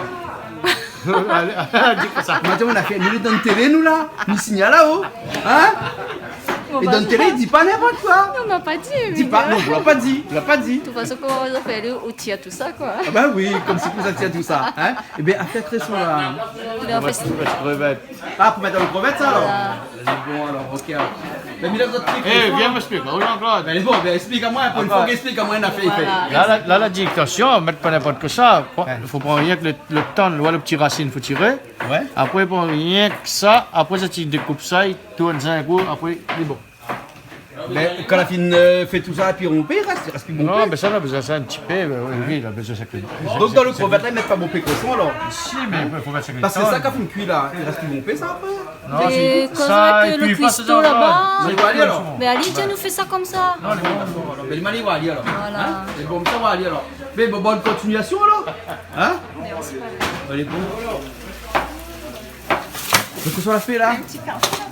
Alé, alé, di pa sa. Madam, nou la fé, nou lé dann télé, nou la. Ni signal la-o. Hein ? É dann télé, di pa ninport koi. Non, ma pa di, mé... Di pa, non, ou la pa di, ou la pa di. De tout fason, koman ou fé, ou tir tout sa, koi. Ah ben oui, konmsi pou sa tir tout sa, hein ? Eh ben, afèr tré son la. Ou va fé sa. Ou va fé krevèt. Ah, pou mèt dann krevèt, sa, alor ? Voilà. Lé bon, alor, ok, alor. Mé, mé la, zot trik, eh, vien, mi èksplik aou, Jean-Claude. Mé lé bon, ben, èksplik amoin, pou in foi, èksplik amoin, in afèr i fé. Voilà. La, la, la, la di, atansion, mèt pa ninport koi sa. Pran, fo pran rienk le, le tan, le, le ti rasine, fo tiré. Ouais. Apré, pran rienk sa, apré, sa, ti dékoup sa, i tourn sa in kou, apré, lé bon. Mé kan la fine, euh, fé tout sa, épi ronpé, i rès, i rès pi bonpé. Non, mé sa, la bezoin sa in ti pé, euh, oui, oui, la bezoin sa ke... Donk, dann krevèt la, i mèt pa bonpé koson, alor ? Si, mé i fo mèt sa ke... Parske sa, kan fine kui la, i rès pi bonpé, sa, apré ? Non, mé sa, sa, épi le kuisto laba. Mé alé, alor. Mé alé, tiens, nou fé sa konmsa. Non, lé bon, lé bon, alor. Mé alé, alor. Voilà. Hein ? Lé bon, sa va alé, alor. Mé bon, bonne continuation, alor. Hein ? Merci. Alé, bon. Donk, kosa ou la fé la ?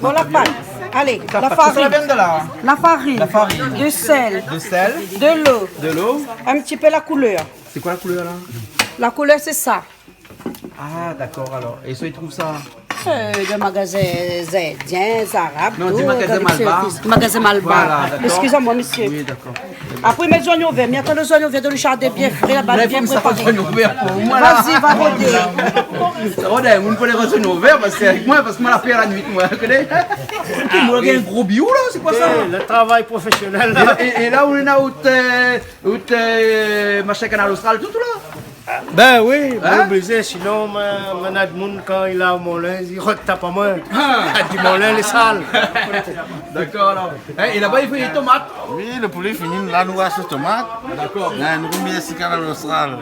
Bon, la pat. Alé, la farine. Kosa la vien de la ? La farine. La farine. De sèl. De sèl. De lo. De lo. In ti pé la koulèr. Sé koi la koulèr la ? La koulèr, sé sa. Ah, dakor, alor. É sa, i trouv sa ? Euh, de magazin indien, arab, tout, di magazin Malbar. Magazin Malbar. Voilà, dakor. Excusez-moi, monsieur. Oui, dakor. Apré, mèt zoignon vèr. Mi atann zoignon vèr dan le zardin bien fré, laba, bien préparé. Mé fanm, sa pa zoignon vèr pou moin, la. Vas-y, va rodé. Sa rodé, ou pé alé rod zoignon vèr, parske avèk moin, parske moin la pèr la nuit, moin, ou koné. Moin, la gingn gro biou, la, sé koi sa ? É, le travay profésionèl, la. É, é, é la, ou néna out, euh, out, euh, machin Kanal Austral, tout, tout, la. Bin oui, ah, oblizé, sinon, moin, moin néna d'moun, kan li lav mon linz, li rotap amoin. Ah. Li di mon linz lé sal. Dakor, alor. Hein, é laba, i fé tomat. Oui, le poulé fini, la, nou asoss tomat. Dakor. La, nou remèrsi Kanal Austral.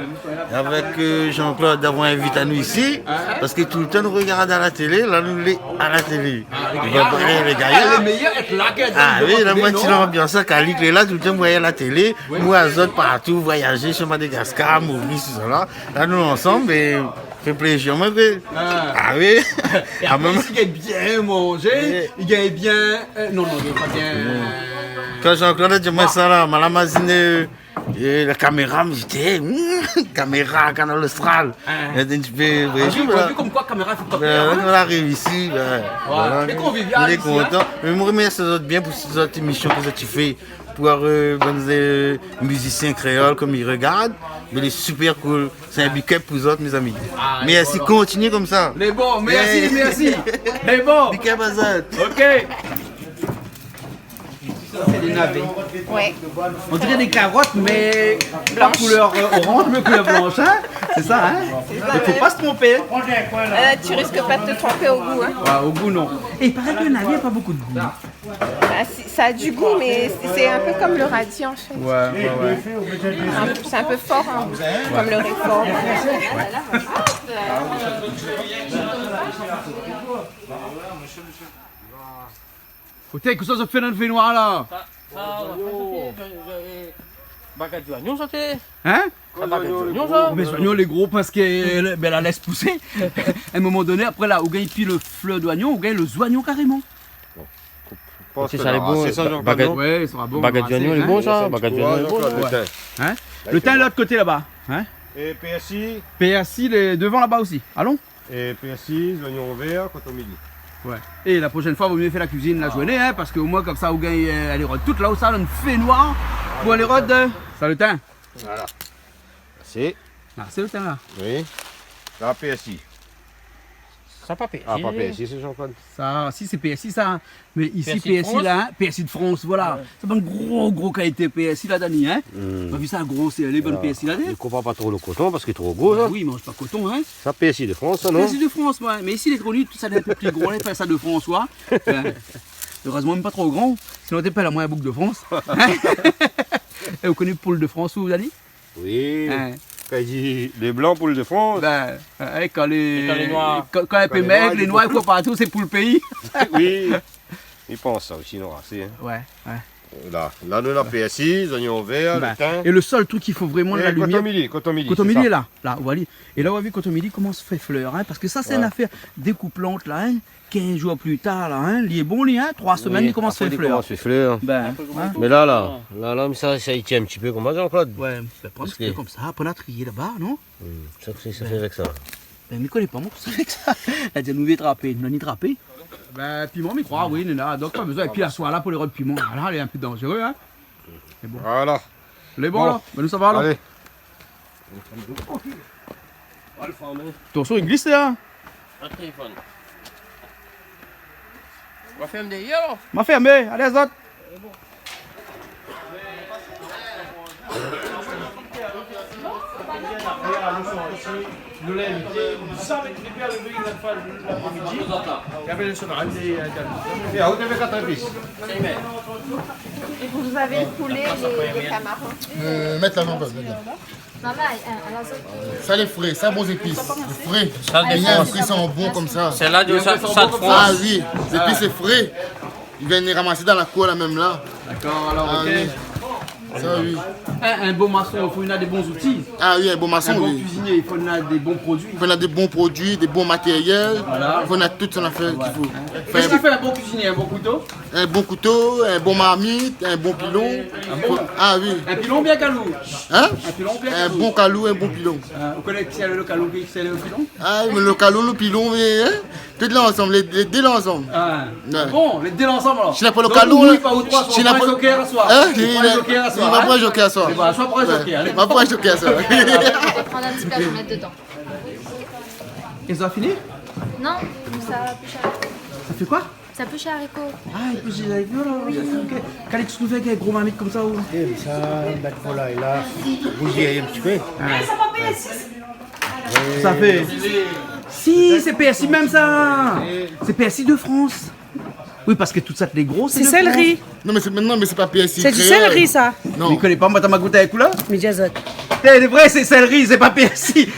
É avèk, euh, Jean-Claude d'avoir invit anou isi, parske toultan nou rogard a la télé, la, nou lé a la télé. Ah, rogard, non. Lé gayar. Lé méyèr èt la, gayar. Ah oui, la, moin, non ? Ti lanbians, sa, Kalik lé la, toultan, moin, a la télé. Oui. Moin, azot partou, voyazé, su Madagascar, Maurice, tousala. La, nou ansanm, é fé plézir, moin, vré. Ah. Ah oui. É apré, mèm isi, i gingn bien manzé, i gingn bien, euh, non, non, i gingn pa bien, euh, kan Jean-Claude la di amoin sa, la, ma la mazine, euh, la kaméra, mi di, é, hmm, kaméra, Kanal Austral. Ah. É in ti pé, ah oui, ou la vi konm koi kaméra i fé pa pèr, hein ? La, la réisi, bin, voilà. Sé konvivial isi, hein ? Nou lé kontan. Mé moin, remèrsi azot bien pou sèt émision ke zot i fé. Pou, euh, bann, euh, mizisien kréol konm i rogard, mé lé super cool. Sé in big up pou zot, mézami. Ah, mèrsi, voilà. Kontinié konmsa. Lé bon, mèrsi, mèrsi. Lé bon. Big up azot. Ok. Sa, sé dé navé. Ouais. On diré dé karot, mé pa koulèr, euh, oranz, mé koulèr blansh, hein ? Sé sa, hein ? Sé sa, ouais. I fo pa se tronpé. Euh, tu risques pas de te tromper au goût, hein. Ouais, o gou, non. É i paré ke le navé na pa bonpé de gou. Ah, si, ça a du goût, mais c'est un peu comme le radis, en fait. Ouais, ouais, ouais. Un peu, c'est un peu fort, hein, comme le réfort. Oté, kosa zot i fé dan le fénoir, la ? Sa, sa, sa, bagad zoignon, sa, té. Hein ? Sa bagad zoignon, sa. Mé zoignon lé gro parske, euh, bin, la lès pousé. A in moman doné, apré, la, ou gingn pi le flèr zoignon, ou gingn le zoignon karéman. Bon, koup. Parske sa lé bon, bagad, bagad zoignon lé bon, sa, bagad zoignon lé bon, sa. Ouais. Hein ? Le tin, lot koté laba, hein ? É pèrsi. Pèrsi lé dovan laba osi. Alon. É pèrsi, zoignon vèr, kotomili. Ouais. É la proshèn foi, vo mié fé la kuizine la zourné, hein, parske omoin, konmsa, ou gingn, euh, alé rod tout la, ou sa, dan le fénoir, pou alé rod, euh, sa, le tin. Voilà. Asé. Asé le tin, la. Oui. La, pèrsi. Sa pa pèrsi. Ah, pa pèrsi, sé Jean-Claude. Sa, si, sé pèrsi, sa. Mé isi, pèrsi de Frans. Pèrsi la, hein, pèrsi de Frans, voilà. Ouais. Sé bann gro, gro kalité pèrsi la, Dani, hein. Hmm. Ou la vi sa, gro, sé lé bann pèrsi la, hein. I koup pa tro le koton parske lé tro gro, sa. Bah oui, i manz pa koton, hein. Sa, pèrsi de Frans, sa, non ? Pèrsi de Frans, ouais. Mé isi, lé tro nul, tout sa, lé in pé pli gro, lé fé sa de Frans, ouais. Bin, erèzman, mèm pa tro gran. Sinon, té pèl amoin Bouk de Frans. É ou koné poul de Frans, ou, Dani ? Oui. Hein. Kan i di lé blan poul de Frans. Bin, hein, kan lé, é kan lé noir, kan, kan in pé mèg, lé noir, i kour partou, sé poul péi. Oui. I pans sa osi, non, asé, hein. Ouais, ouais. La, la, nou la pèrsi, zoignon vèr, le tin. É le sèl trik i fo vréman, la limièr. Kotomili, kotomili, sé sa. Kotomili, la, la, ou voi. É la, ou la vi kotomili i komans fé flèr, hein, parske sa, sé in afèr dékouplant, la, hein. Kinz zour pli tar, la, hein, li lé bon, li, hein, troi semèn, li komans fé flèr. Oui, apré, li komans fé flèr. Bin, hein. Mé la, la, la, la, mé sa, sa i tien in ti pé konm sa, Jean-Claude. Ouais, bin, pran in ti pé konmsa, apré, nou la trié laba, non ? Hmm, sa, kosa i fé avèk sa ? Bin, mi koné pa, moin, kosa i fé avèk sa. La di anou, trapé, nou la ni trapé. Bin, piman, mi kroi, oui, néna. Donk, pa bézoin. É pi, aswar la, pou lé rod piman, la, lé in pé danzéré, hein. Lé bon. Voilà. Lé bon, la. Bin, nou sava, alor. Alé. Atansion, i glis, la. Mon téléfone. Ma fèrm dèrièr, alor. Ma fèrm, alé, azot. Nou la invité, nou sa mèt lé pèr de vin la fin de l'après-midi. É apré, nou sava, euh, é apré, nou fé kat épis. Et vous avez le poulet, les, les camarons. Euh, mèt la, non, mèt la. Sa lé fré, sa bon zépis. Lé fré. Sa lé fré, i san bon konmsa. Sèl-la, sa, sa de Frans. Ah oui, zépis lé fré. I vien ramasé dan la kour la mèm la. Dakor, alor, ah, ok. Oui. Sa, oui. In, in bon mason, i fo néna dé bon zouti. Ah oui, in bon mason, oui. In bon kuizinié, i fo néna dé bon produi. I fo néna dé bon produi, dé bon matérièl. Voilà. I fo néna tout son afèr k'i fo. Kèl i fé in bon kuizinié ? In bon kouto ? In bon kouto, in bon marmit, in bon pilon. Ah bon ? Ah oui. In pilon oubien kalou ? Hein ? In pilon oubien kalou ? In bon kalou, in bon pilon. Ah, ou koné kisa lé lo kalou, kisa lé lo pilon ? Ah, mé lo kalou, lo pilon, mé, hein ? Tout lé ansanm, lé, lé dé lé ansanm. Ah. Ouais. Bon, lé dé lé ansanm alor. Si na pa lo kalou, ou, hein ? Ou pran in joker aswar. Hein ? Ou pran in joker aswar. Ou pran in joker aswar. Pran in joker aswar. Ouais. Pran in joker aswar. On va prendre un petit plat pour mettre dedans. Ils ont fini ? Non, ça pue cher. Ça fait quoi ? Ça pue cher, haricot. Ah, i pé zézay, voilà. Oui. Ok. Kan i trouv in gro marmit konmsa, ou ? Eh, sa, bat volay la, bouz in ti pé. Ah. Ça fait. Si, c'est persil même ça. C'est persil de France. Oui, parce que tout ça, les gros, c'est de France. C'est céleri. Non, mais c'est, non, mais c'est pas persil créole. C'est du céleri, ça. Non. Mi koné pa, moin, atann, ma gout avèk ou la. Mi di azot. Eh, lé vré, sé sèleri, sé pa pèrsi.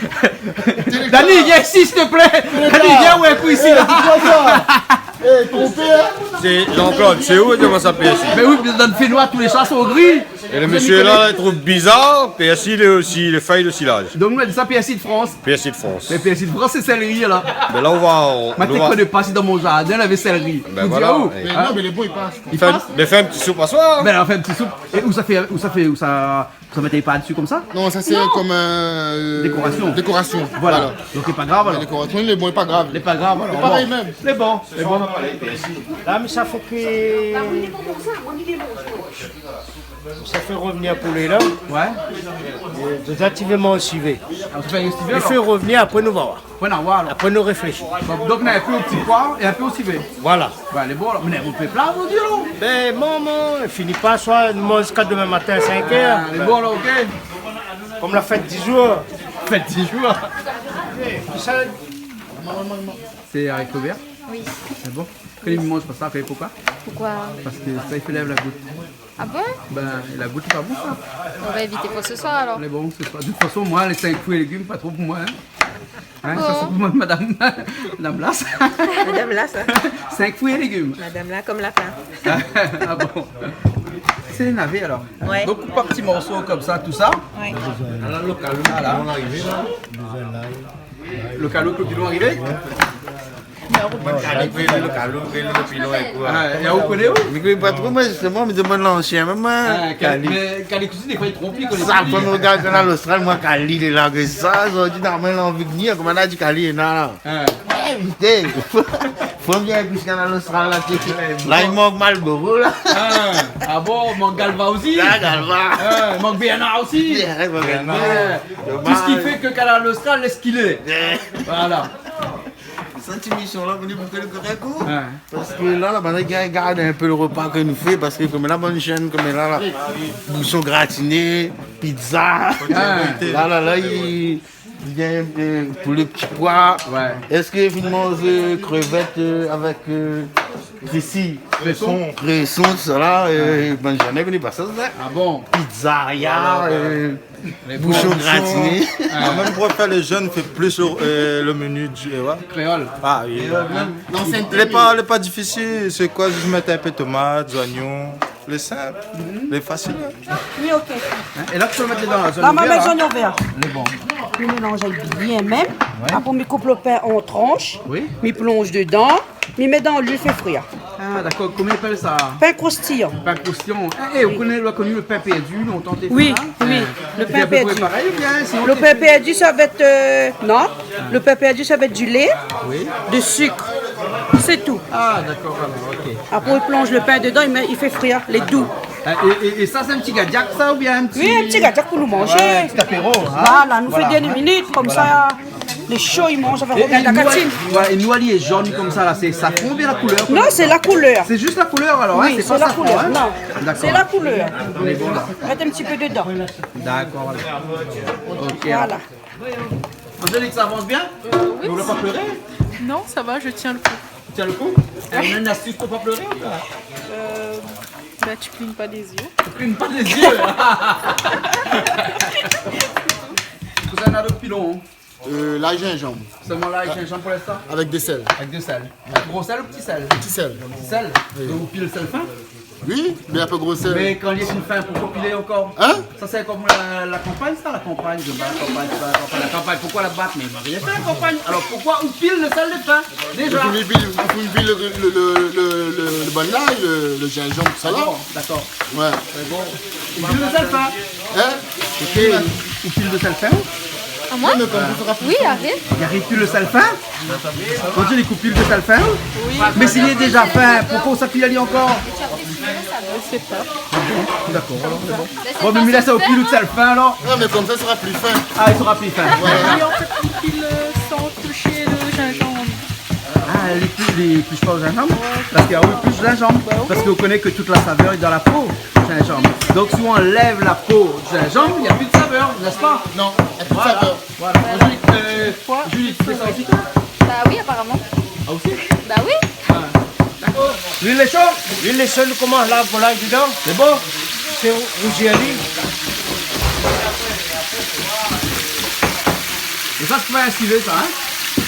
Dani, vien isi, s'il te plaît. Dani, vien, ouais, ékout isi la. Eh, ton père. Sé Jean-Claude, sé ou i di amoin sa pèrsi ? Mé oui, dan lo Fénois, tout lé shoz lé gri. É lo mésyé la, li trouv bizar, pèrsi lé osi, lé fèy de silaz. Donk nou la di sa pèrsi de Frans. Pèrsi de Frans. Mé pèrsi de Frans, sé sèleri la. Mé la, nou va, nou va. Moin té koné pa si dan mon zardin navé sèleri. Bin voilà. Mé non, mé lé bon, i pas. I pas ? Mé fé in ti soup aswar. Bin, nou fé in ti soup. É ou sa fé, ou sa fé, ou sa, ou sa mèt pa dsi konmsa ? Non, sa sé konm, euh, dékorasion. Dékorasion. Voilà. Donk lé pa grav alor. Dékorasion, lé bon, lé pa grav. Lé pa grav alor. Lé parèy mèm. Lé bon, lé bon. La, mé sa fé kui. Sa fé revnir poulé la. Ouais. É déza ti vé mon sivé. Ah, ou fé in sivé alor ? I fé revnir, apré nou va oir. Apré nou va oir alor. Apré nou réfléshi. Bon, donk na in pé o ti poi é in pé o sivé. Voilà. Bin, lé bon alor. Mé ou pé pla, mon Dieu. Bin, momon, fini pa, soi nou manz ziska domin matin sink èr. Ah, lé bon alor, ok. Konm la fèt di zour. Fèt di zour. Sa, sé ariko vèr ? Oui. Sé bon. Kan i manz pa sa, koné poukoi ? Poukoi ? Parske sa i fé lèv la gout. Ah bon ? Bin, la gout lé pa bon sa. On va éviter pour ce soir alors. Lé bon, sé pa. De tout fason, moin, lé sink frui é légim, pa tro pou moin, hein. Hein, sa sé pou moin, madam, madam la sa. Madam la sa. Sink frui é légim. Madam la konm lapin. Ah bon. Sé navé alor. Ouais. Donk koup an ti morso konmsa, tousa. Ouais. Ala lo kalou, ala. Lo kalou, lo pilon arivé. Kalou, lo pilon é koi. Ah, é ou koné ou ? Mi koné pa tro, moin, zisteman, mi demann lansien, mèm moin. Ah, Kali. Mé Kali Kuizine, défoi li tronp, li koné pa. Sa, kan nou rogard Kanal Austral, moin, Kali lé la, ke sa, zordi, normalman, li anvi vnir, koman la di Kali lé la. Ah. Eh, putain, fo, fo vnir ékout Kanal Austral la, té. La, i mank Malboro la. Ah, ah bon, mank Galva osi ? Ah, Galva. Ah, mank Bernard osi. Bernard. Ah. Domaz. Tout ce qui fait que Kanal Austral est ce qu'il est. Eh. Voilà. Sa ti émision la, vni pou fé lo korèk, ou ? Ouais. Parske la, la, banna i gard in pé lo repa ke nou fé, parske konm la, bann jenn, konm la, la, boushon gratiné, pizza. Ouais. La, la, la, i, i gingn, euh, poulé ti poi. Ouais. Èske fine manz, euh, krevèt, euh, avèk, euh, krisi ? Kréson. Kréson, tousala, euh, bann jenn i koné pa sa, sa. Ah bon ? Pizzaria, voilà, euh, Lé boushon gratiné. Ah, mèm pou fé lé jenn, fé plis lo, euh, lo meni di, euh, ouais. Kréol. Ah oui. Kréol mèm. Non, sé lé pa, lé pa difisil. Sé koi, zis mèt in pé tomat, zoignon. Lé sinp, lé fasil, hein. Oui, ok. Hein, é la, ou pé mèt dedan la, zoignon vèr la. La, ma mèt zoignon vèr. Lé bon. Mi mélanz bien mèm. Ouais. Apré, mi koup lo pin an transh. Oui. Mi plonz dedan. Mi mèt dan luil, fé frir. Ah, dakor. Koman i apèl sa ? Pin kroustiyan. Pin kroustiyan. Eh, eh, ou koné, ou la koni lo pin pèrdi, lontan té fé sa ? Oui, oui, lo pin pèrdi. Sé a pé pré parèy oubien sinon... Lo pin pèrdi, sa va èt, euh, non. Lo pin pèrdi, sa va èt di lé, de sik. Sé tou. Ah, dakor, alor, ok. Apré, ou plonz lo pin dedan, i mèt, i fé frir, lé dou. Ah, é, é, é sa, sé in ti gadiak, sa, oubien in ti... Oui, in ti gadiak pou nou manzé. Ouais, in ti apéro, hein ? Voilà, nou fé dèrnié minit, konmsa. Lé sho, i manz avèk la katine. É nou, ouais, é nou, lé zone konmsa la, sé safran oubien la koulèr ? Non, sé la koulèr. Sé zis la koulèr alor, hein, sé pa safran, hein ? Oui, sé la koulèr, non. Dakor. Sé la koulèr. Mèt in ti pé dedan. Dakor, alor. Ok. Voilà. Angélique, ça avance bien ? Euh, oui. Ou la pa pléré ? Non, ça va, je tiens le coup. Tu tiens le coup ? Eh, on a une astuce pour pas pleurer ou pas ? Euh, bah, tu clignes pas des yeux. Tu clignes pas des yeux. Kosa ou néna dan lo pilon, hein ? Euh, lay, zinzanm. Sèlman lay, zinzanm pou linstan ? Avèk de sèl. Avèk de sèl. Gro sèl ou ti sèl ? Ti sèl. Ti sèl. Oui. Donk ou pil sèl fin ? Oui, mé in pé gro sèl. Mé kan li lé fin, poukosa ou pil ankor ? Hein ? Sa sé konm la, la kanpagn, sa, la kanpagn, mi di la kanpagn, sé pa la kanpagn. La kanpagn, poukosa la bat ? Mé ma rien fé la kanpagn. Alor poukosa ou pil lo sèl de fin, déza ? Ou pil, ou pil lo, lo, lo bann la, lo, lo zinzanm, tousa la. Ah bon, dakor. Ouais. Sé bon. Ou pil lo sèl fin. Hein ? Ok. Ou pil lo sèl fin ? Ah, moin ? Non, mé konmsa sra pli fin. Oui, arèt. Li ariv pil lo sèl fin ? Kan ou di li koup pil lo sèl fin, ou ? Oui. Mé si li lé déza fin, poukosa ou sa pil ali ankor ? Je sais pas. Dakor, alor, sé bon. Bon, mé mi lès aou pil lo sèl fin, alor. Non, mé konmsa sra pli fin. Ah, li sra pli fin. Voilà. Et en fait, on pile, euh, sans toucher le gingembre. Ah, li plis, li plis pa lo zinzanm ? Ouais. Parske, ah oui, plis zinzanm. Bah oui. Parske ou koné ke tout la savèr lé dan la po, zinzanm. Donk si ou anlèv la po di zinzanm, na pi de savèr, n'est-ce pas ? Non, na pi de savèr. Voilà. Voilà. Julie, euh, Julie, tu fais ça aussi, toi ? Bah oui, apparemment. Ah, aussi ? Bah oui. Ah, dakor. Luil lé sho ? Luil lé sho, nou komans la, volay dedan. Sé bon ? Sé rougir ali. É sa, sé pa in sivé, sa, hein ?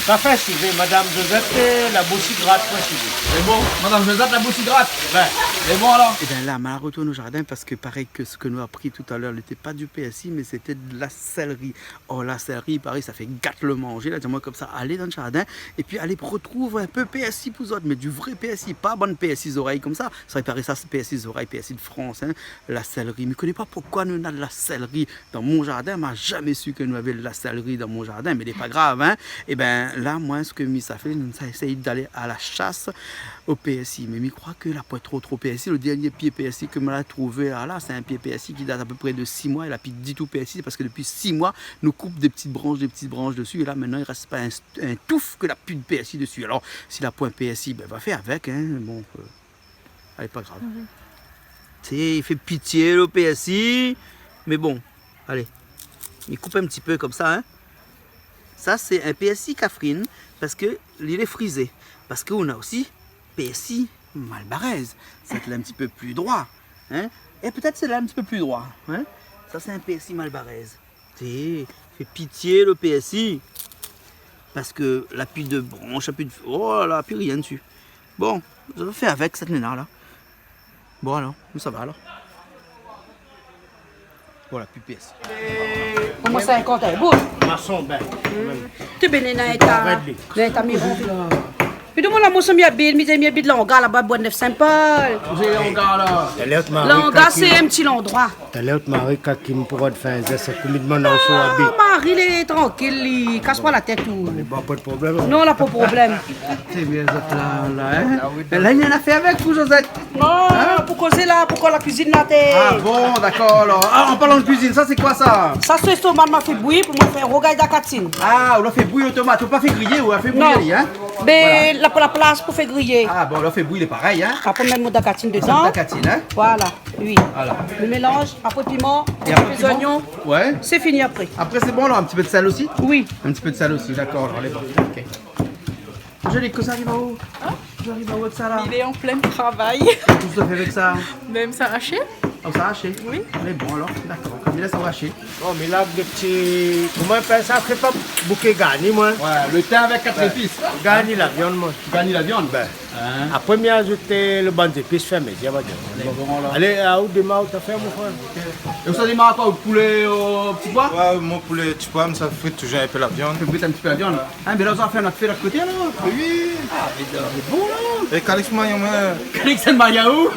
Sa fé sivé, Madame Josette, la boushi grat, fé sivé. Sé bon, Madame Josette, la boushi grat. Ben. Sé bon, alor. Ében la, ma la retourn o zardin parske parèy ke sak nou la pri talèr, lété pa di pèrsi, mé sété de la sèlri. Oh, la sèlri, i paré sa fé gat lo manzé, la. Di amoin konmsa, alé dan lo zardin épi alé rotrouv in pé pèrsi pou zot, mé di vré pèrsi, pa bann pèrsi zorèy konmsa. Sa, i paré sa sé pèrsi zorèy, pèrsi de Frans, hein, la sèlri. Mi koné pa poukosa nou néna de la sèlri dan mon zardin, ma zamé su ke nou lavé de la sèlri dan mon zardin, mé lé pa grav, hein. Ében la, moin, sak mi sa fé, mi sa éséy alé a la shas o pèrsi, mé mi kroi ke la poin tro, tro pèrsi. Lo dèrnié pié pèrsi ke ma la trouvé, ah la, sé in pié pèrsi ki dat a pé pré de sis moi, la pi ditou pèrsi, parske dopi sis moi nou koup dé ti bransh, dé ti bransh dési, é la, mintnan, i rès pa in, in touf ke la pi de pèrsi dési. Alor si la poin pèrsi, ben, va fé avèk, hein. Bon, euh, alé, pa grav. Mhm. Té, i fé pitié, lo pèrsi. Mé bon, alé. Mi koup in ti pé konmsa, hein. Sa sé in pèrsi kafrine, parske li lé frizé. Parske ou na osi pèrsi malbarèz. Sèt-la in ti pé pli droi, hein. É pétèt sèt-la in ti pé pli droi, hein. Sa sé in pèrsi malbarèz. Té, fé pitié, lo pèrsi. Parske la pi de bransh, la pi de, oh la la, pi rien dési. Bon, sa va fé avèk sèt néna la. Bon, alor, nou sava, alor. Voilà, pi pèrsi. Koman sa, in kont in bout ? Mason, ben. Hmm. Té, ben, néna in ta, arèt, li. Néna in ta miron. Mé domoun la, moin, sa mi abit, mi di, mi abit Langa, laba, Bois de Neuf Saint-Paul. Ou sé Langa, la ? Langa, sé in ti landroi. Talèr out mari, kan ki mi pourra fé in zès, komi d'moun la ou sou abit. Ah, mari lé trankil, li kas pa la tèt ou. Lé bon, pa de problèm. Non, la pa problèm. Sé bien, zot la, la, hein ? Ah oui. Mé la, néna in afèr avèk ou, Josette. Non, pou kozé la, pou koz la kuizine la, té. Ah bon, dakor, alor. Ah, an parlan de kuizine, sa sé koi sa ? Sa sé tomat ma fé bouyi pou moin fé rougay dan katine. Ah, ou la fé bouyi tomat, ou pa fé griyé, ou la fé bouyi, hein ? Non. Voilà. Mé la, pou la plas pou fé griyé. Ah bon, ou la fé bouyi, lé parèy, hein ? Apré, mèt dan katine dedan. Dan katine, hein ? Voilà. Oui. Voilà. Lo mélanz, apré piman, apré piman. Apré lé zoignon. Ouais. Sé fini apré. Apré, sé bon, la, in ti pé de sèl osi ? Oui. In ti pé de sèl osi, dakor, alor, lé bon. Ok. Angélique, kosa i ariv aou ? Hein ? Kosa i ariv aou avèk sa, la ? Li lé an plin travay. Kosa ou fé avèk sa ? Mèm sa ashé. Ah, sa ashé ? Oui. Lé bon, alor, dakor. Li lès sa ashé. Bon, mé la, dé ti, koman i apèl sa ? Fé pa bouké garni, moin. Ouais, lo tin avèk kat zépis. Garni la viann, moin. Garni la viann ? Ben. Hein ? Apré, mi azout lo bann zépis fé mézi, va dir. Lé bon, la. Alé, a ou démar out afèr, mon frèr. Ok. É ou sa démar koi, out poulé o ti poi ? Ouais, mon poulé ti poi, mi sa frit touzour in pé la viann. Fé frit in ti pé la viann. Hein, mé la, ou sa fé in not fé la koté, la ? Oui. Ah, mé lé bon, la. É Calix, moin, moin. Calix, sé Maria ou ?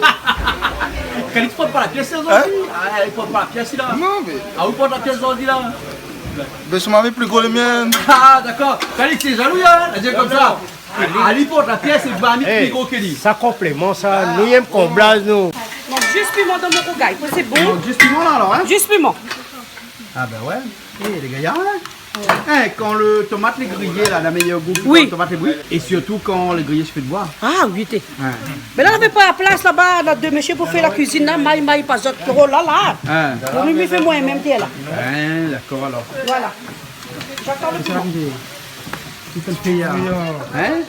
Calix port pa la pièce, la, zordi. Hein ? Ah, li port pa la pièce, la. Non, mé... Ah, ou port la pièce, zordi, la. Mé son mari pli gro le mien. Ah, dakor. Calix lé zalou, hein, la di konmsa. Ah, li port la pièce, é bami pli gro ke li. Sa konpliman, sa. Nou yèm konblaz, nou. Mank zis piman dan mon rougay, sé bon. Mank zis piman la, alor, hein ? Zis piman. Ah ben ouais. Eh, lé gayar, hein ? Hein, kan lo tomat lé griyé, la, na méyèr gou, kan lo tomat lé bouyi. Oui. É sirtou kan lé griyé su fé d'boi. Ah oui, té. Ouais. Mé la, navé pa la plas laba, na dé mésyé pou fé la kuizine, la, may, may pa zot tro la, la. Hein. Donk, mi fé moin mèm, té, la. Hein, dakor, alor. Voilà. J'attends le piment. Kosa i arivé ? Kosa i fé, hein ?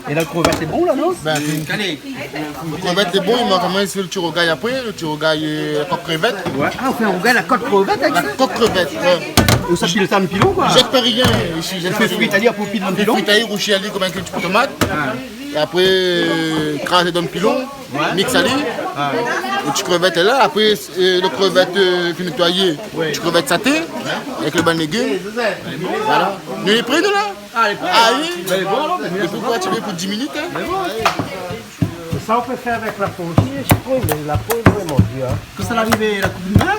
É la, lo krevèt lé bon, la, non ? Ben, lo krevèt lé bon, mé koman i fé lo ti rougay apré, lo ti rougay, euh, kok krevèt ? Ouais. Ah, ou fé in rougay la kok krevèt avèk sa ? La kok krevèt, ouais. Ou sa pil sa dan pilon, koi ? Zèt pa rien isi, zèt pa rien. Ou fé frit ali, apré ou pil dan pilon ? Frit ali, rousi ali konm in ti pé tomat. Ah. É apré, euh, krazé dan pilon, ouais, mix ali. Ah. Lo ti krevèt lé la, apré, euh, lo krevèt, euh, fine nétoiyé. Lo ti krevèt saté, avèk lo bann légim. Voilà. Nou lé pré, nou, la ? Ah, lé pré. Ah oui. Mé bon, alor, mé bien, pou kontinyé pou dis minit, hein. Mé bon. Sa, ou pé fé avèk la po osi, sé bon, mé la po lé vréman dir, hein. Kosa la arivé, la koup in min ?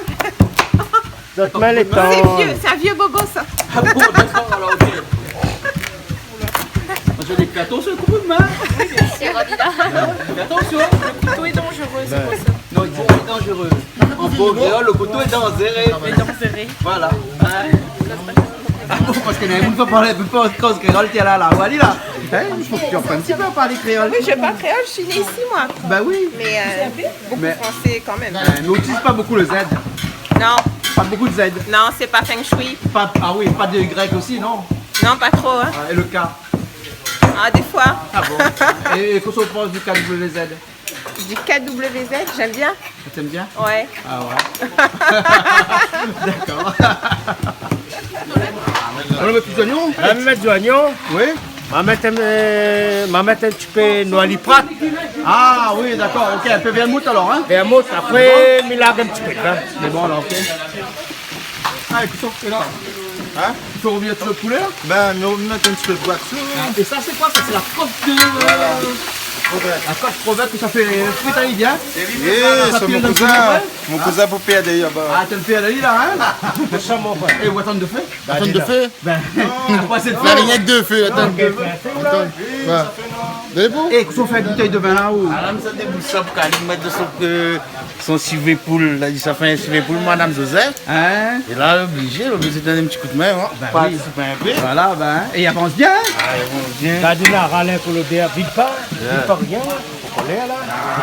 Zot mèt lo tan. C'est vieux, c'est un vieux bobo, ça. Ah bon, d'accord, alors, ok. Moi, je dis, fais attention, coupe une main. Oui, bien sûr. Fais attention. Le couteau est dangereux, c'est pour ça. Non, il dit, il est dangereux. En bon créole, le couteau est dangereux. Est dangereux. Voilà. Hein ? Ah bon, parske néna moun i pé pa parl, i pé pa koz kréol, tiens, la, la, voilà, la. Hein, il faut que tu apprennes un petit peu à parler créole. Oui, je parle créole, je suis née ici, moi. Bah oui. Mais, euh, beaucoup français quand même. Euh, mais on n'utilise pas beaucoup le Z. Non. Pas beaucoup de Z. Non, c'est pas feng shui. Pas, ah oui, pas de Y aussi, non ? Non, pas trop, hein. Ah, et le K ? Ah, des fois. Ah bon ? Et, et qu'est-ce qu'on pense du K W Z ? Du K W Z, j'aime bien. T'aimes bien ? Ouais. Ah ouais. D'accord. On va mettre des oignons ? On va mettre des oignons. Oui. Ma mèt, euh, ma mèt in ti pé noili prat. Ah oui, d'accord, ok, in pé vermout alor, hein ? Vermout, apré, mi larg in ti pé, hein. Mé bon, alor, ok. Ah, ékout, fé la. Hein ? Fé revnir tout lo poulé, la ? Ben, nou mèt in ti pé d'boi dsi, hein. Ah, é sa, sé koi, sa ? Sé la kok de, voilà, la kok krevèt ke sa fé frit ali bien. Oui, sa sé pil mon dan kouzin. Mon kouzin pou pèr ali laba. Ah, té pèr ali la, hein ? Sa, mon frèr. É, ou atann de fé ? Atann de fé ? Ben, non. Apré, sé de fé. La rinyèt de fé, atann. Non, de fé, la. Atann. Voilà. Débou. É, kosa ou fé èk boutèy de vin la, ou ? Ah, la, mi sa débous sa pou Kaline mèt de son, euh, son sivé poul. La, li sa fé in sivé poul, madam Joseph. Hein ? É la, oblizé, oblizé donn in ti koudmin, hein. Ben oui. Voilà, ben, é i avans bien, hein ? Ah, i avans bien. Gard, li la ral in kou lodèr, vid pa, vid pa rien. Kolèr la.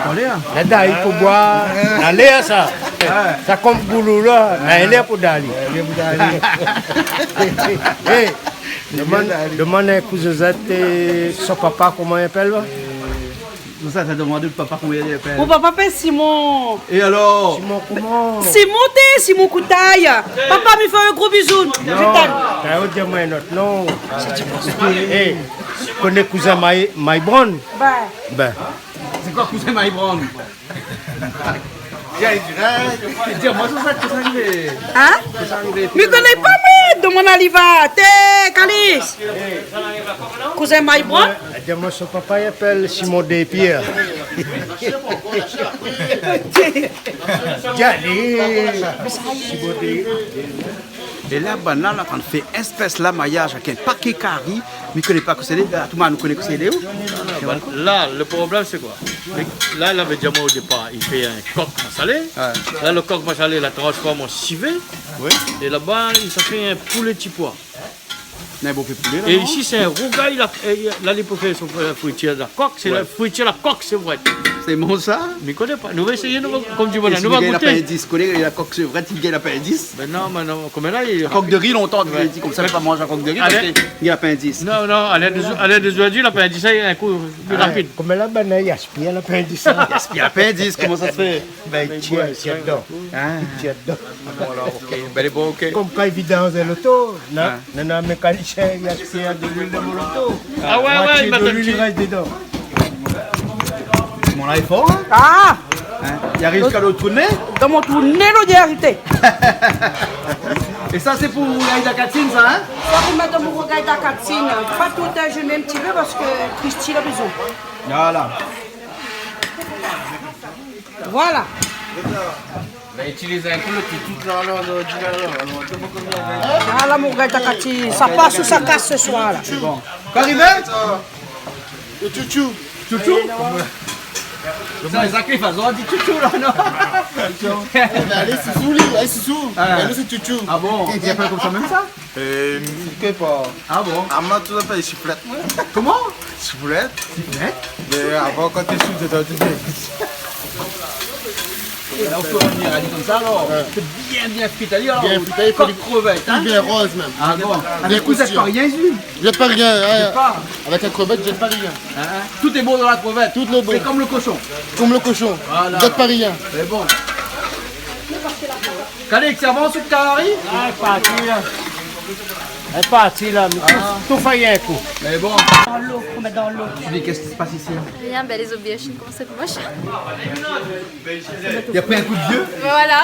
Kolèr. La, dali pou boir. Alé, sa. Ouais. Sa konm goulou la. Alé pou dali. Alé pou dali. É, domann, domann in kou Josette, é, son papa, koman i apèl, la ? Josette la domann out papa koman i apèl. Mon papa i apèl Simon. É alor ? Simon koman ? Simon té, Simon Koutay. Papa, mi fé in gro bizou. Non. Zétan. Ou di amoin in ot non. É, koné kouzin May-, Maybron ? Ben. Ben. Sé koi kouzin Maybron ? Di amoin, sé sa, kosa i arivé ? Hein ? Kosa i arivé ? Mi koné pa, moin, domann ali va. Té, Kalis. Kouzin Maybron ? Di amoin, son papa i apèl Simon Dépierre. Di ali. Simon Dé-, É la, banna la, la antrinn fé in spès la mariaz avèk in paké kari. Mi koné pa kosa i lé, a, tout moun i koné kosa i lé, ou ? Non, non, ben, la, lo problèm, sé koi ? La, lavé di amoin o dépar, i fé in kok masalé. Ouais. La, lo kok masalé, la transform an sivé. Oui. É laba, li sa fé in poulé ti poi. Non, bon, fé poulé, la, é non ? Isi, sé in rougay, la, é, la, li pou fé son, euh, fritir la kok, sé la fritir la kok, sé vré. Sé bon, sa ? Mi koné pa. Nou va éséyé, nou va, konm di, voilà, nou va gouté. Isi, li gingn lapindis, koné la kok, sé vré, li gingn lapindis. Ben non, mé non, koman la, li... La kok de ri, lontan, té di konmsa, fo pa manz la kok de ri, parske li gingn lapindis. Non, non, alé, dé-, alé, dézordi, lapindis, sa, in kou, pli rapid. Koman la, banna i aspir lapindis, sa. I aspir lapindis, koman sa i fé ? Ben, i tir, i tir dedan. Ah. I tir dedan. Bon, alor, ok. Ben, lé bon, ok. Konm kan i vidanz in loto, non ? Ah. Non, non, mékanisien, i aspir de luil dan mon loto. Ah ouais, ouais, moitié de luil i rès dedan. Mon la lé for, hein ? Ah ! Hein ? I ariv ziska lo trou de né ? Dan mon trou de né, lo dé arité. É sa, sé pou rougay la katine, sa, hein ? Sa, pou mèt dan mon rougay la katine. Pa tout, hein, mi mèt in ti pé parske Christy la bezoin. Voilà. Voilà. Ben, itiliz in kou lo toutou la, la, la, di la, la, la, la. Ah, la, mon gars, t'as qu'à ti-, sa pas ou sa kas se soir, la. Bon. Koi i arivé ? Lo tchoutchou. Tchoutchou ? Sa, Zaki, fazon di tchoutchou, la, non ? Alé, Sousou, li, alé, Sousou. Ah. Alé, sé tchoutchou. Ah bon ? I apèl konmsa mèm, sa ? Euh, mi koné pa. Ah bon ? Amoin, tout sa i apèl siflèt. Koman ? Siflèt. Siflèt ? Mé avan, kan té souf, té dan tout. É la, ou pé revnir ali konmsa, alor. Ouais. Sé bien, bien frit ali, alor. Bien frit ali, kok krevèt, hein ? Bien roz, mèm. Ah bon ? Bien kroustiyan. Avèk kouzèt pa rien, zi ? Kouzèt pa rien, hein. Kouzèt pa. Avèk la krevèt, kouzèt pa rien. Hein, hein. Tout lé bon dan la krevèt. Tout lé bon. Sé konm lo koshon. Konm lo koshon. Voilà. Kouzèt pa rien. Sé bon. Kalé, sa i avans, out kari ? Ah, parti, la. Lé parti la, mé tout, tout fé in kou. Mé bon. Dan lo, fo mèt dan lo. Tu dis, qu'est-ce qui se passe ici ? Rien, ben les aubergines, comment ça commence ? Il a pris un coup de vieux ? Voilà.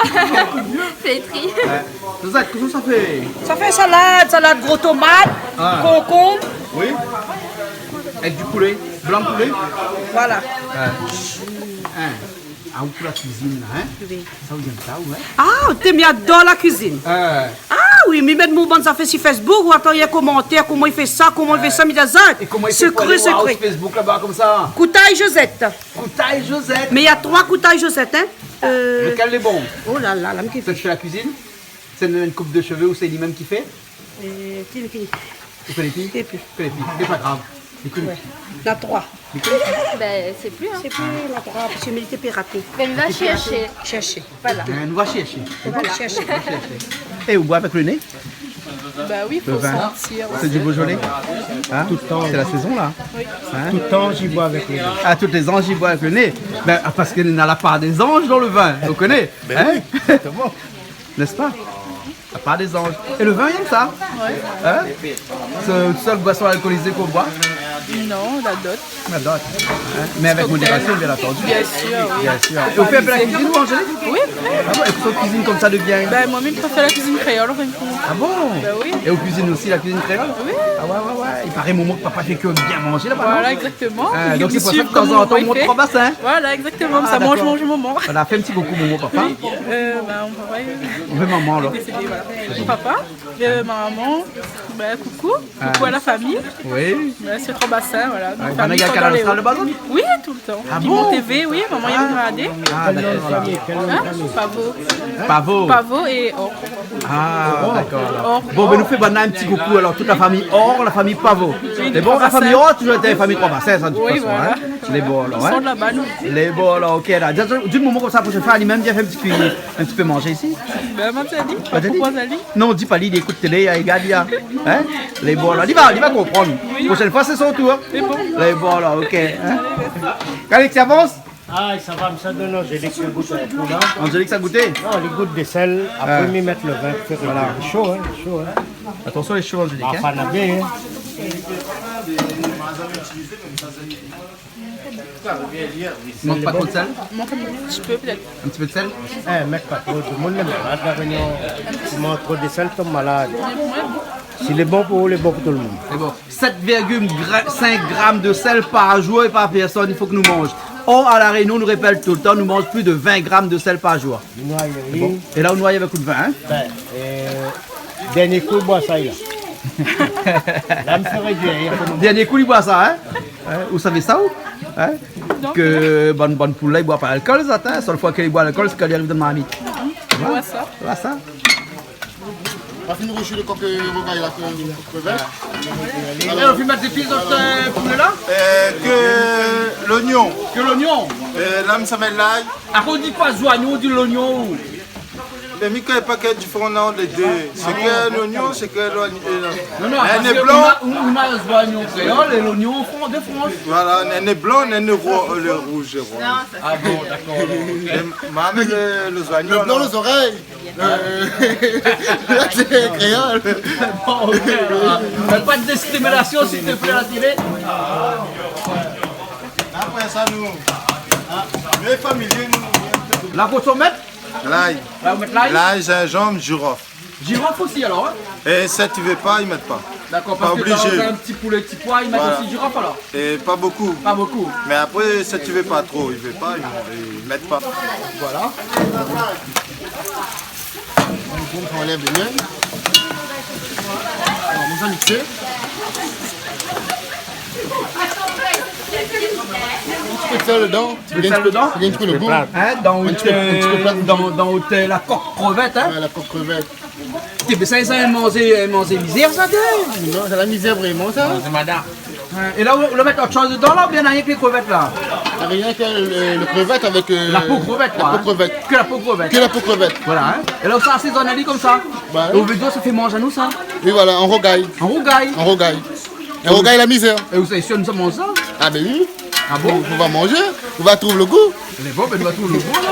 Flétri. Ouais. Suzette, kosa sa fé ? Sa fé salad, salad gro tomat, konkonm. Oui. Avec du poulet, blanc de poulet ? Voilà. Ouais. Hein. Ah, ou pou la kuizine la, hein ? Oui. Sa ou yèm sa, ou, hein ? Ah, té, mi ador la kuizine. Ah oui, mi mèt mon bann zafèr si Facebook, ou atann in komantèr, koman i fé sa, koman i fé sa, mi di sa. Et comment il fait pour aller voir sur Facebook là-bas comme ça ? Koutay Josette. Koutay Josette. Mé néna troi Koutay Josette, hein. Euh, lequel lé bon ? Oh là là, la, mi kif. Celle qui fait la cuisine ? Celle qui a une coupe de cheveux ou c'est lui-même qui fait ? Euh, ki, ki ? Ou koné pi ? Koné pi. Koné pi. C'est pas grave. Li koné pi. Néna troi. Ben, sé pli, hein. Sé pli, néna troi, parske mi té piraté. Ben, nou va shèrshé. Shèrshé. Voilà. Hein, nou va shèrshé. Nou va shèrshé. Nou va shèrshé. É ou boir avèk le nez ? Bah oui, faut sentir aussi. Le vin. C'est du Beaujolais. Hein ? Tout le temps. C'est la saison, là. Oui. Hein ? Tout le temps, j'y bois avec le nez. Ah, tous les ans, j'y bois avec le nez. Ben, ah, parce que néna la part des anges dans le vin, vous connaissez. Ben oui, exactement. N'est-ce pas ? La part des anges. Et le vin, yèm sa ? Ouais. Hein ? C'est le seul boisson alcoolisée qu'on boit ? Non, néna d'ot. Néna d'ot. Hein ? Mais avec modération, bien entendu. Bien sûr, oui. Bien sûr. Et vous faites un peu la cuisine, vous, Angélique ? Oui. Ah bon ? Et pourquoi vous cuisinez comme ça de bien ? Ben, moi-même, je préfère la cuisine créole, en fin de compte. Ah bon ? Ben oui. Et vous cuisinez aussi la cuisine créole ? Oui. Ah ouais, ouais, ouais. Il paraît, momon, papa fait que bien manger là-bas, non ? Voilà, exactement. Ah, donc c'est pour ça que de temps en temps, on monte Trois-Bassins. Voilà, exactement. Ah, ça mange, d'accord. Mange, momon. Voilà, fais un petit coucou, momon, papa. Oui. Euh, ben, on va voir. Oui, momon, alors. Décédé, voilà. Papa, euh, maman, ben, coucou. Ah. Coucou à la famille. Oui. Ben, c'est Trois-Bassins, voilà. Ah, il y a Canal Austral là-bas, non ? Oui, tout le temps. Ah bon ? Piment T V, oui, maman, il y a regardé. Ah, d'accord. Hein ? Pavot. Pavot. Pavot et Or. Ah, d'accord, alors. Or. Bon, ben, nou fé banna in ti coucou, alors, toute la famille Or, la famille Pavot. Oui, Trois-Bassins. Et bon, la famille Or, toujours été une famille Trois-Bassins, hein, de toute façon, hein. Oui, voilà. Lé bon, alors, hein. Ils sont de là-bas, nous. Lé bon, alors, ok, là. D'une momon comme ça, prochaine fois, lui-même, vient faire un petit cuisine. Un petit peu manger ici. Ben, Matali, pourquoi Matali ? Non, di pa li, li ékout télé, li gard, li, hein ? Lé bon, la. Li va, li va konprann. Oui. Prochaine fois, c'est son tour. Lé bon. Lé bon, la, ok, hein ? Calix, i avans ? Ah, sa va, mi sa donn Angélique sa gout in kou la. Angélique sa gout ? Non, li gout de sèl, apré mi mèt le vin pou fé... Voilà. Sho, hein, sho, hein. Attention, lé sho, Angélique, hein. Enfin, la bien, hein. Mank pa tro de sèl ? Mank un petit peu, peut-être. Un petit peu de sel ? Eh, mèt pa tro, tout le monde est malade, La Réunion. Tu manges trop de sel, tu tombes malade. Si lé bon pou ou, lé bon pou tout le monde. Lé bon. Sept virgule cinq grammes de sel par jour et par personne, il faut que nous mange. Or, à La Réunion, nou répèt tout le temps, nou manz plus de vingt grammes de sel par jour. Nou noy, oui. Bon. É la, ou noy avèk out vin, hein ? Ben, euh, dernier kou, boir sa, la. La, mi fé rédui, hein, pou nou. Dernier kou, li boir sa, hein ? Hein, ou savé sa, ou ? Hein ? Non. Ke bann, bann poul la, i boir pa lalkol, zot, hein ? Sèl foi ke li boir lalkol, sé kan li ariv dan marmit. Voilà. Voilà sa. Ou la fine rouzi le kok, euh, rougay la, ke, kok krevèt. É ou la fine mèt zépis dan, euh, poulé la ? Euh, ke loignon. Ke loignon. Euh, la, mi sa mèt lay. Apré, ou di pa zoignon, ou di loignon, ou ? Mé mi koné pa kèl diférans néna ant lé dé. Sé ke loignon, sé ke loignon, euh, non. Non, non, néna parske blan. Ou na, ou, ou na zoignon kréol é loignon fran-, de France. Voilà, néna blan, néna ro-, euh, le rouge et rose. Ah bon, d'accord, alors, ok. É ma mèt le, le zoignon, le blan, la. Les oreilles. Euh, c'est créole. Bon, ok, alors, hein. Fais pas de discrimination, s'il te plaît, à la télé. Apré sa, nou, hein, lé familié, nou. La, fo tout mèt ? Lay. La, ou mèt lay ? Lay, zinzanm, jirof. Jirof osi, alor, hein ? É si ou vé pa, i mèt pa. D'accord, pa oblizé. Parske dan in ti poulé, ti poi, i mèt osi jirof, alor ? Voilà. É pa bokou. Pa bokou. Mé apré, si ou vé pa tro, i vé pa, i, i mèt pa. Voilà. On enlève le miel. Alors, on va mixer. Un petit peu de sel dedans. Un petit peu de sel dedans. Bien, un petit peu de goût. Hein, dan, euh, dan, dan, euh, la coque crevette, hein. Ouais, la coque crevette. Té, mé sa, sa, manzé, manzé mizèr, sa, té. Non, sé la mizèr vréman, sa. Manzé madar. Hein, é la, ou, ou la mèt ot shoz dedan, la, oubien rienk lé krevèt, la ? Rienk le, le krevèt avèk, euh, la po krevèt, koi, hein. La po krevèt. Ke la po krevèt. Ke la po krevèt. Voilà, hein. É la, ou sa asézone ali konmsa. Bah oui. É ou vé dir, sa fé manz anou, sa. Oui, voilà, an rougay. An rougay. An rougay. An rougay la mizèr. É ou sa, isi, nou sa manz sa ? Ah ben oui. Ah bon ? Ou, ou va manzé, ou va trouv lo gou. Lé bon, bin, nou va trouv lo gou, la.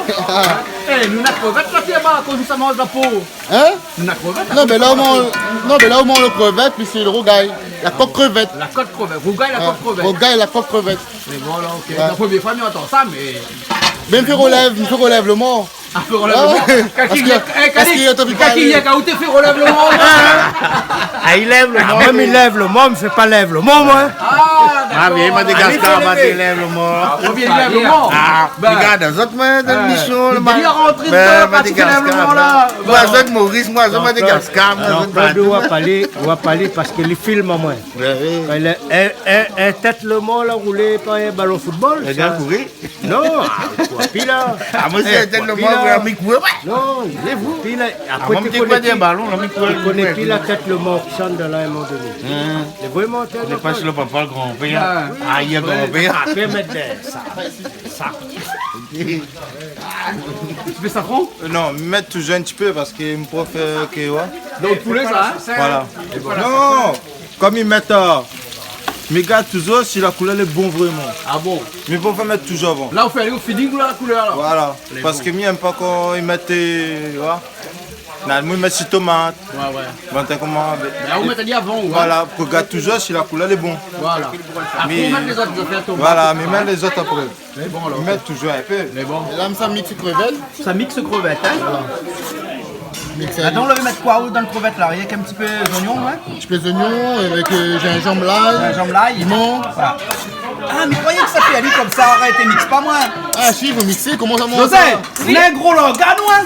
Eh, nou na krevèt la, Pierre, koman sa manz la po ? Hein ? Nou na krevèt la, non, mé la, koman sa manz la po ? Non, mé la, ou manz lo krevèt, pi sé lo rougay. La kok krevèt. La kok krevèt. Rougay, la kok krevèt. Rougay, la kok krevèt. Mé bon, la, ok. Ouais. La promié foi mi antann sa, mé... Mé mi fé rolèv, mi fé rolèv lo mor. Ah, fé rolèv lo mor. Ah ouais. Kan i, parske, eh, parske Calix, kan i, kan ou té fé rolèv lo mor, hein ? Ah, li lèv lo mor. Ah, moin, mi lèv lo mor, mi fé pa lèv lo mor, moin. Ah, dakor. Ah, mé Madagaskar, Madagaskar, lèv lo mor. Ah, ou vien lèv lo mor. Ah, bin, regard, zot, moin, dan lémision, mé lo mal. Li rantré dan la parti lèv lo mor, la. Moin, zot Moris, moin, zot Madagaskar, moin, zot Jean-Claude, partou. Ou va palé, ou va palé parske li film amoin. Ouais, oui. Kan li lé, in, in, in tèt lo mor la, roulé par in balon football, sa. Li vien kouri. Non, ah, ou kour pi la. Ah, moin, sé in tèt lo mor, mi kour, ouais. Non, li lé fou. Pi la, apré, moin, mi té koné pi, di balon la, mi kour, mi koné pi la tèt lo mor ki sann dan la, in moman doné. Hein. Lé vréman tèt lo mor. Sé pa si lo papa, lo granpèr. Ah, i a granpèr. Apré, mèt dé, sa, sa. Ou fé sa, Franck ? Euh, non, mi mèt touzour in ti pé parske mi préfèr ke, ouais. Donk, poulé, sa, hein ? Voilà. Non. Kom i mèt, euh, mi gard touzour si la koulèr lé bon vréman. Ah bon ? Mi préfèr mèt touzour avan. La, ou fé alé o feeling, ou la, la koulèr, la. Voilà. Lé bon. Parske mi èm pa kan i mèt, euh, voilà. Non, moin, mi mèt si tomat. Ouais, ouais. Bon, té koman, mé, mé ou mèt ali avan, ouais. Voilà, pou gard touzour si la koulèr lé bon. Voilà. Apré, mi mèt lézot zafèr, tomat, tousa. Voilà, mi mèt lézot apré. Lé bon, alor. Mi mèt touzour in pé. Lé bon. É la, sa mix krevèt. Sa mix krevèt, hein ? Voilà. Mix ali. Ladan, ou la mèt koi, ou, dan krevèt la ? Rienk in ti pé zoignon, hein ? In ti pé zoignon avèk, euh, zinzanm, lay. Zinzanm, lay. Pimon. Voilà. Ah, mé mi kroiyé ke sa fé ali konmsa, arèt, mix pa, moin. Ah, si, i fo mixé, koman sa, moin, sa ? José, oui. Négro lorgan, ou, hein ?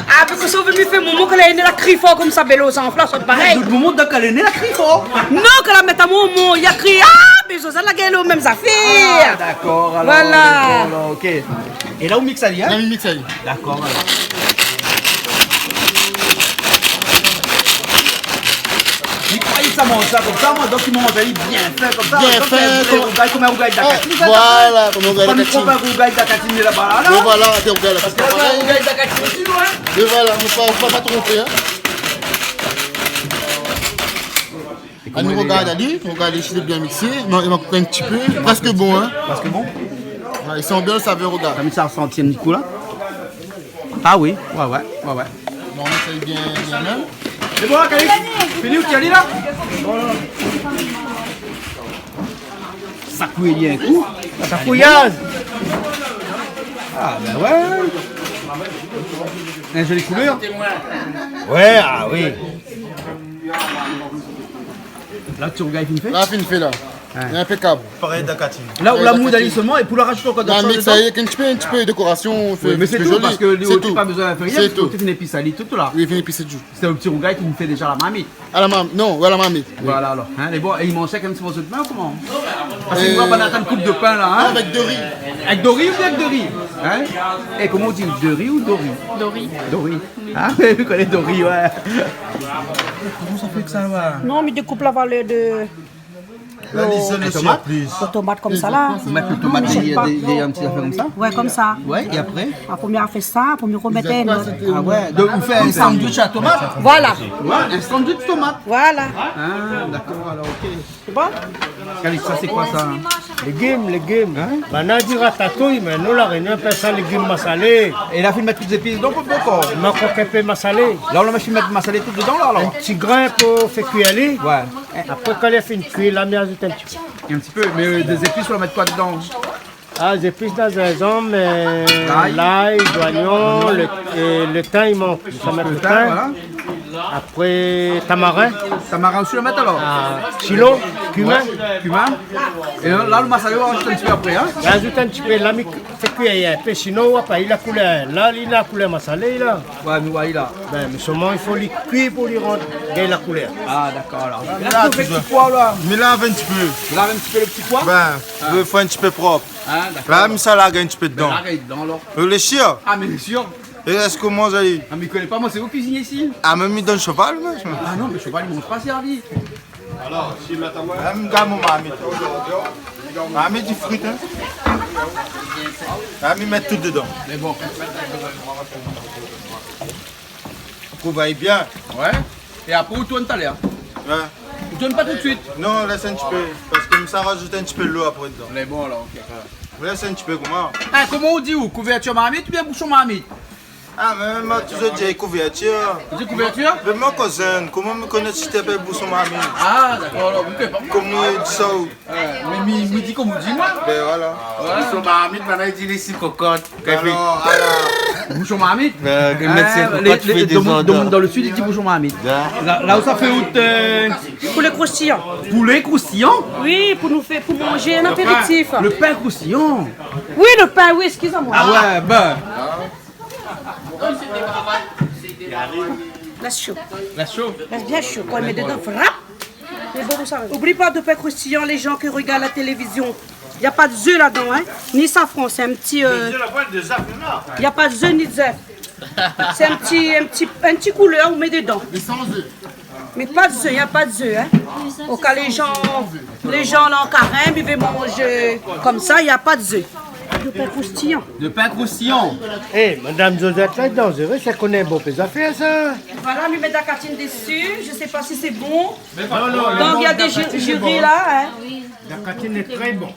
Ah, parske sa, ou vé mi fé momon, kan la né la kri for konmsa, bélo, san flas, sort parèy. Tout momon, donk, kan la né la kri for. Non, kan la mèt amoin, momon, la kri, ah, mé José la gèl o mèm zafèr. Ah, dakor, alor, voilà. Alor, ok. É la, ou mix ali, hein ? La, mi mix ali. Dakor, alor. Mi kroiyé sa manz sa konmsa, moin, donk i manz ali bien fin konmsa. Bien fin, donk, kom in rougay, kom in rougay d'akatine, sa, voilà, kom in rougay d'akatine. Pa mi trouv in rougay d'akatine laba la, la. Mé voilà, dé rougay la, parske la, sé pa parèy. Rougay d'akatine isi, ouais. Mé voilà, fo pa, fo pa tronpé, hein. É koman i lé, hein ? Anou, regard ali, regard si lé bien mixé. Non, i mank in ti pé. Prèsk bon, hein. Prèsk bon ? Ouais, i san bien lo savèr, regard. Ou la mi sa santi in ti kou la ? Ah oui, ouais, ouais, ouais, ouais. Non, mé sa lé bien, bien mèm. Sé bon, Calix ? Fini, ou tienbo ali la ? Sa kouy bien in kou. Sa kouy, hein. Ah, bin ouais. In zoli koulèr. Ouais, ah oui. La, ti rougay fine fé ? La, fine fé, la. Ouais. Inpékab. Parèy d'akatine. La, ou la moud ali solman, é pou la razout ankor dot shoz dedan ? Non, mé sa, avèk in ti pé, in ti pé dékorasion, fé in ti pé zoli. Oui, mé sé tou, parske li osi pa bezoin fé rien, sé tou. Sé tou. Ou fine épiss ali, tout la. Oui, fine épiss ali. Sé lo ti rougay ki fé déza la marmit. A la marm-, non, ouais, la marmit, oui. Voilà, alor. Hein, lé bon, é i manz sa èk in ti morso d'pin ou koman ? Parske nou va pa atann koup de pin la, hein ? Euh, non, avèk do ri. Avèk do ri ou bien avèk do ri ? Hein ? É koman i di, do ri ou dori ? Dori. Dori. Ah, ou koné dori, ouais. Koman sa fé ke sa, ouais ? Non, mé dékoup la valèr de La, lé zèl osi, tomat. Lo tomat konmsa la. Ou mèt lo tomat, i fé pa. Dé, dé, in ti zafèr konmsa ? Ouais, konmsa. Ouais, é apré ? Apré, mi fé sa, apré, mi romèt in ot. Ah ouais, donk ou fé in sandwich a tomat ? Voilà. Ouais, in sandwich tomat. Voilà. Ah, dakor, alor, ok. Sé bon ? Calix, sa, sé koi sa ? Légim, légim. Hein ? Banna i di ratatouy, mé nou, La Rényon, i apèl sa légim masalé. É la fine mèt tout zépis dedan, pou, pou koi ? Mank in pé masalé. La, ou la fine mèt masalé tout dedan, la, alor ? In ti grin pou fé kui ali. Ouais. Apré, kan li la fine kui, la, mi azout in ti pé. In ti pé, mé, euh, dé zépis, ou la mèt koi dedan ? Ah, zépis, na zinzanm, euh, lay, zoignon, lo, euh, lo tin, i mank. Ou sa mèt lo tin, voilà. Apré, tamarin. Tamarin osi, ou la mèt alor ? Ah, silo, kumin. Ouais, kumin. É la, la, lo masalé, ou azout in ti pé apré, hein ? Azout in ti pé, la, mi fé kui in pé, sinon, ou va pa, li na koulèr. La, li na koulèr masalé, la. Ouais, mé ouais, la. Bin, mé solman, i fo li kui pou li rann, gingn la koulèr. Ah, dakor, alor. La, la, ou fé ti poi, la. Mé lav in ti pé. Lav in ti pé lo ti poi ? Bin, i fo in ti pé prop. Ah, dakor. La, mé sa, la, gingn in ti pé dedan. Bin, la, gingn dedan, alor. Ou lé sir ? Ah, mé sir. É èske ou manz ali ? Ah, mé mi koné pa, moin, sé ou kuizinié isi ? Ah, mé mi donn shoval, moin. Ah non, mé shoval, i manz pa sèrvi. Alor, si mèt amoin. Ah, mi gard mon marmit. Marmit di frit, hein. Ah, mi mèt tout dedan. Mé bon. Kouv bien. Ouais. É apré, ou tourn talèr. Ouais. Ou Tourn pa tout suit. Non, lès in ti pé, parske mi sa razout in ti pé dolo apré dedan. Lé bon alor, OK. Voilà. Lès in ti pé koman. Ah, koman ou di ou, kouvèrtir marmit oubien boushon marmit ? Ah, mé moin la touzour di kouvèrtir. Ou di kouvèrtir ? Mé mon kozin, koman mi koné si té apèl boushon marmit ? Ah, dakor, alor, OK, pa mal. Koman ou di sa ou ? Ouais, mé mi, mi di koman ou di, moin. Ben voilà. Ouais. Boushon marmit, mintnan i di lé si kokot. Alor, alor. Boushon marmit. Ben, lé, lé, lé, domoun, domoun dan le sud i di boushon marmit. La, la ou sa fé out, euh, poulé kroustiyan. Poulé kroustiyan ? Oui, pou nou fé, pou manzé an apéritif. Le pin kroustiyan. Oui, le pin, oui, excusez-moi. Ah ouais, ben. Lès sho. Lès sho. Lès bien sho. Kan i mèt dedan, frap. Mé bon, sa va. Oubli pa de pin kroustiyan, les gens qui regardent la télévision. Y a pas de zèf ladan, hein. Ni safran, sé in ti, euh, y a pas de zèf ni de zèf. Sé in ti, in ti, in ti koulèr ou mèt dedan. Mé pa de zèf, y a pas de zèf, hein. Au cas les gens, les gens la an karèm, i vé manzé konmsa, y a pas de zèf. De pin kroustiyan. De pin kroustiyan. Eh, madam Josette la, lé danzéré, sa i koné bonpé zafèr, sa. Voilà, mi mèt la katine dési, je sais pas si c'est bon. Non, non, non, la katine lé bon. Donc, il y a des ju-, jurys là, hein. La katine lé trè bon.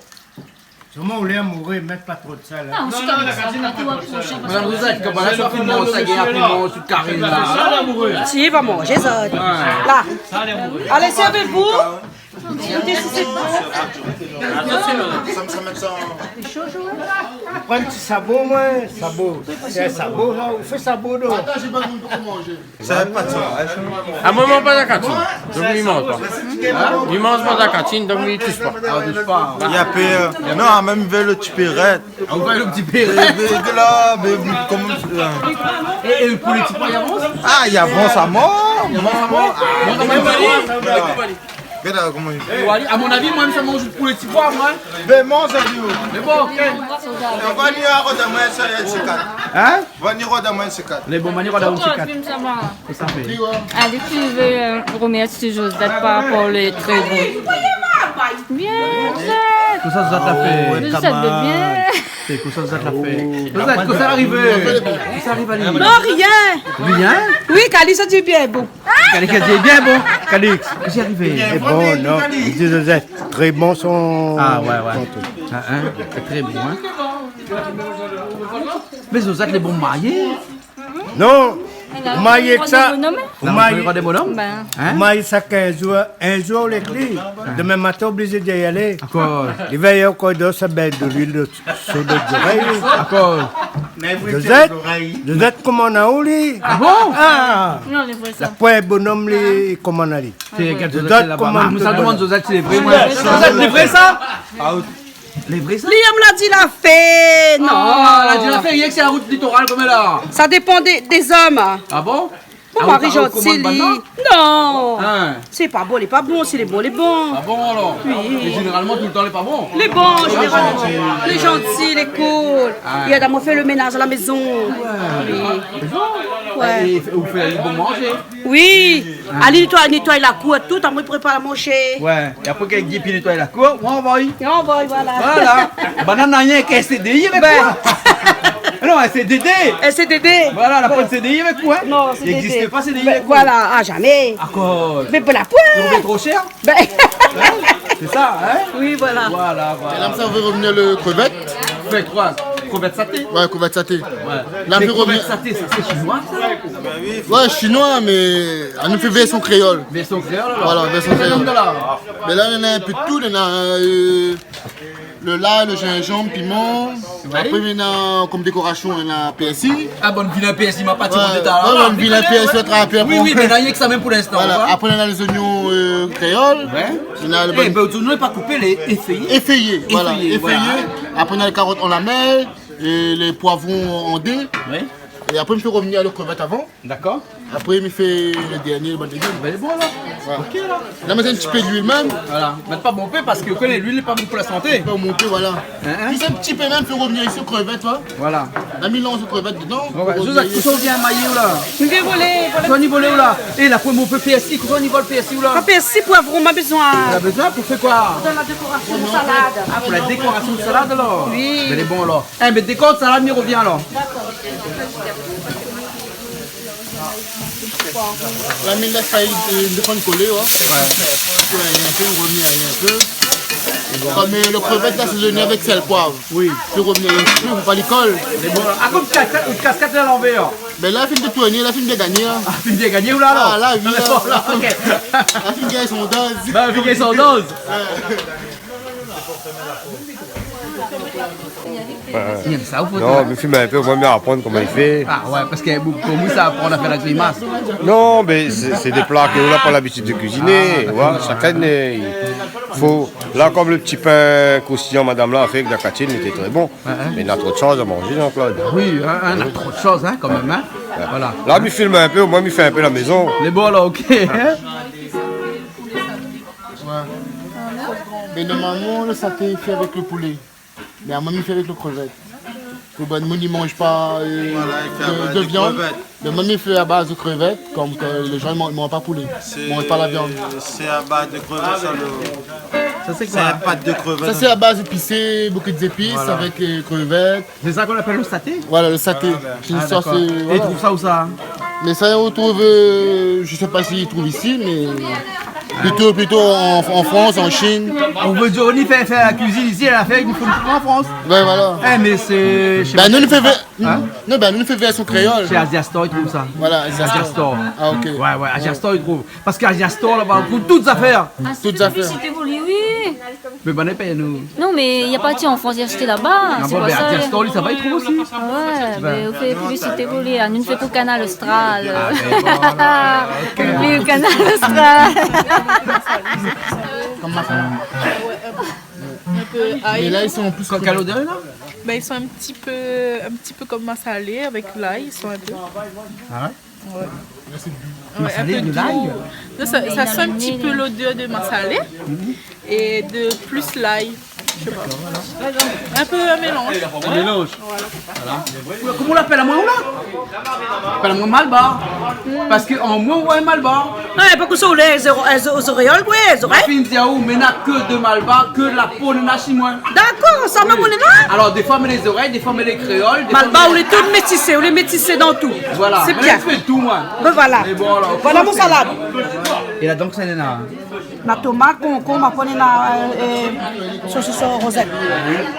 Solman ou lé amouré, mèt pa tro de sèl, hein. Non, non, la katine na pa tro de sèl. Madam Josette, koman la, sa i fé manzé, sa i gingn apèl manzé sou karine la. Si, va manzé sa. Ouais. La. Allez, servez-vous. Goutez si c'est bon. Pran in ti sabo, moin, sabo. Sé in sabo, la, ou fé sabo, non ? Atann, mi manz pa la katine. Donk mi manz pa. Mi manz pa la katine, donk mi toush pa. Ah, toush pa. Na pèr, euh, non, mèm vèr le ti pérèt. Ah, ou va le ti pérèt. Mé, mé, mé la, mé, mé, koman, euh. É, é le poulé ti poi, i avans ? Ah, i avans a mor. I avans a mor. Ah, mé, mé, mé. Gard koman i fé. Ou va di, a mon avi, moin, mi sa manz poulé ti poi, moin. Ben, manz ali, oh. Mé bon, OK. Ou va ni rod amoin, sa, in sé kat. Hein ? Ou va ni rod amoin, in sé kat. Lé bon, ma ni rod amoin, in sé kat. Kosa i fé ? Alé, mi vé, euh, romèrsié Josette par rapor le trè bon. Bien, Josette. Kosa zot la fé ? Oh, ouais, Josette, bien. Sé kosa zot la fé ? Oh. Josette, kosa la arivé ? Kosa la arivé ? Non, rien. Rien ? Oui, Calix la di bien bon. Calix la di bien bon. Calix, kosa la arivé ? Lé bon, non. Li di Josette, trè bon son, ah, ouais, ouais, son truk. Ah, hein, sé trè bon, hein. Mé Josette, lé bon marié. Non. Ou marié èk sa. Ou marié sa kinz zour, in zour ou lé èk li. Demin matin, oblizé d'y alé. Akoz ? Li vé ankor dan sa bèl de luil de, sou lot zorèy. Akoz ? Josette, Josette, koman na ou li ? Ah bon ? Ah. Non, lé vré sa. La poin bonom li, koman na li ? Sé, gard Josette laba. Koman, mé sa, domann Josette si lé vré, moin. Josette, lé vré sa ? Ah, lé vré sa ? Li yèm la di la fé, non. Ah, la di la fé, rienk si la rout litoral konm la. Sa i dépan dé, dé zom. Ah bon ? Mon mari zanti, li. Ah, ou komand pa ? Non. Hein ? Sé pa bon, lé pa bon, si lé bon, lé bon. Ah bon, alor ? Oui. É zénéralman, toultan, lé pa bon ? Lé bon, zénéralman. Ah, lé zanti, lé cool. Ah. Li èd amoin fé le ménaz a la mézon. Ouais. Oui. Lé bon. Ouais. É ou fé, ou fé bon manzé ? Oui. Ah. Ali nétoy, nétoy la kour, tout, amoin prépar manzé. Ouais. É apré, kan Guy i nétoy la kour, ou anvoy. É ou anvoy, voilà. Voilà. Banna na rienk in C D I avèk ou. Ben. Non, in C D D. In C D D. Voilà, la poin C D I avèk ou, hein. Non, C D D. I égzis pa C D I avèk ou. Ben, voilà, ah, zamé. Akoz ? Mé pou la poin. I revien tro shèr. Ben. Hein ? Sé sa, hein ? Oui, voilà. Voilà, voilà. É la, mi sa fé revenir le krevèt. Fé koi ? Krevèt saté ? Ouais, krevèt saté. Ouais. La, mé fé revenir krevèt saté, sa, sé shinoi, sa ? Ouais, shinoi, mé anou fé vèrsion kréol. Vèrsion kréol, alor. Voilà, vèrsion kréol. Mé la, néna in pé de tout, néna, euh, le lay, le zinzanm, piman. Oui. Apré, néna, konm dékorasion, néna pèrsi. Ah, bon, vilin pèrsi, ma pa ti mont ta la. Ouais, bon, vilin pèrsi, la trapé. Oui, oui, mé la, i yèm sa mèm pou linstan, hein. Voilà. Apré, néna lé zoignon, euh, kréol. Ouais. Néna le bon. Eh ben, zoignon pa koupé, lé éféyé. Éféyé, voilà, éféyé. Apré, néna lé karot an lamèl, é lé poivron an dé. Ouais. É apré, mi fé revenir le krevèt avan. Dakor. Apré, mi fé le dernié, le bann légim. Ben, lé bon, la. Voilà. OK, la. La, mèt in ti pé d'luil mèm. Voilà. Mèt pa bonpé parske, ou koné, luil lé pa bon pou la santé. Pa bonpé, voilà. Hein, hein. Zis in ti pé mèm, fé revenir isi krevèt, hein. Voilà. La, mi lans krevèt dedan. Bon, ben, fé revenir. Zozat, kosa ou vien mayé, ou la ? Mi vien volé, volé. Kosa ou vien volé, ou la ? Eh, la poin bonpé pèrsi, kosa ou vien volé pèrsi, ou la ? Pa pèrsi, poivron, ma bezoin. Ou la bezoin pou fé koi ? Pou la dékorasion de salad. Ah, pou la dékorasion de salad, alor ? Oui. Ben, lé bon, alor. Eh, mé dékor salad, mi revien, alor. Dakor. La mi lès sa, i, i désann kolé, ouais. Ouais, i revien in pé, i revien in pé. Kom, euh, lo krevèt la, sé vni avèk sèl, poiv. Oui. Pi revien in pé, fo pa li kol. Mé bon, a, kom kaskèt, kaskèt la lanvèr. Bin la, fine tourné, la fine bien gagné, hein. Ah, fine bien gagné, ou la, alor ? Ah, la, oui, la. Bon, la, ok. La fine gagn son doz. Bin, fine gagn son doz. Ouais. I èm sa, ou fé ? Non, mé film in pé, moin, mi aprann koman i fé. Ah ouais, parske pou, pou moin, sa aprann a fé la grimas. Non, mé sé, sé dé pla ke nou la pa labitid de kuiziné, ah, dakor, ouais. Shakinn, euh, i fo, la, kom lo ti pin kroustiyan madam la la fé avèk la katine, lété tré bon. Ouais, hein. Mé na tro de shoz a manzé, Jean-Claude. Oui, hein, hein, na tro de shoz, hein, kan mèm, hein. Ouais. Voilà. La, mi film in pé, moin, mi fé in pé la mézon. Lé bon, la, ok. Ouais. Mé normalman, lo saté i fé avèk lo poulé. Mé amoin, mi fé avèk lo krevèt. Pou bann moun i manz pa, euh, voilà, i fé a baz de viann. Mé moin, mi fé a baz de krevèt, kom ke lé jan i man-, manz pa poulé, i manz pa la viann. Sé a baz de krevèt, sa, lo... Sa, sé koi ? Sé in pat de krevèt. Sa, sé a baz épisé, bonpé zépis, voilà, avèk, euh, krevèt. Sé sa k'i apèl lo saté ? Voilà, lo saté. Ah, bin. Sé in sors, dakor. Euh, é i trouv sa ousa ? Mé sa, ou trouv, euh, mi koné pa si i trouv isi, mé plito, plito an, an Frans, an Shine. Ou vé dir, ou i fé, fé la kuizine isi, a la fin, i fo trouv an Frans. Ouais, voilà. Eh, mé sé, sé... Bin, nou, nou fé vè-, hein ? Non, bin, nou, nou fé vèrsion kréol. Sé Asia Store i trouv sa. Voilà, Asia Store. Asia Store. Ah, ok. Ouais, ouais, Asia Store i trouv. Parske Asia Store, laba, i trouv tout zafèr. Tout zafèr. Publicité pou li, oui. Mé bann i pèy anou. Non, mé na pa ti an Frans, i ashté laba, sé pou sa. Non, mé Asia Store, li, sa va, i trouv osi. Ah ouais, bin, ou fé publicité pou li, hein. Nou fé pou Kanal Austral. Ah, bin, voilà, ok. Oui, Kanal Austral. Mé la, i san plis... Kèl odèr, la ? Ben, ils sont un petit peu, un petit peu comme massalé avec l'ail, ils sont un peu. Ah ouais ? Ouais. Là, c'est du... Ouais, un peu de l'ail. Massalé, de l'ail. Non, ça, ça sent un petit peu l'odeur de massalé et de plus l'ail. Je sais pas. D'accord, voilà. Un peu un mélange. Un mélange. Voilà. Voilà. Koman ou apèl amoin, ou la ? Apèl amoin Malbar. Parske amoin, ou lé Malbar. Non, na pa ke sa, ou lé, zéro, euh, zo-, zorèy, oui, zorèy. Ma fine di aou, mé na ke de Malbar, ke la po néna si moin. Dakor, sa, oui, moin néna. Alor, défoi, mi lé zorèy, défoi, mi lé kréol, défoi, Malbar, mi lé... Ou lé tout métisé, ou lé métisé dan tout. Voilà. Sé bien. Moin, mi fé tout, moin. Ben voilà. É bon, alor, voilà mon salad. É la, donk, sa néna... Na tomat, konkonm, apré néna, euh, euh, sosison rozèt.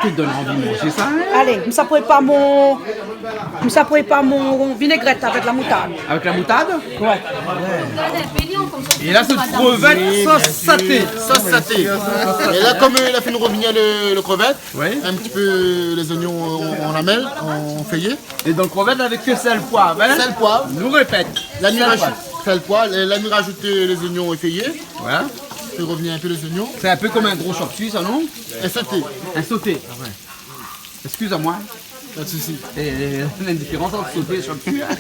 Tout i donn anvi manz sa, hein ? Alé, mi sa prépar mon, mi sa prépar mon vinégrèt avèk la moutard. Avèk la moutard ? Ouais. É la, sé krevèt sos saté. Sos saté. É la, kom, euh, la fine revnir lo, lo krevèt, ouais, in ti pé lé zoignon an, an lamèl, an féyé. É donk, krevèt avèk ke sèl, poiv, hein ? Sèl, poiv. Nou répèt. La mi rajout sèl, poiv. Sèl, poiv. La mi rajout, euh, lé zoignon éféyé. Voilà. Fé revnir in pé lé zoignon. Sé in pé kom in gro chop suey, sa, non ? In soté. In soté. Ah ouais. Excuse à moi. Pas de souci. É, é, néna in diférans ant soté é chop suey, hein ?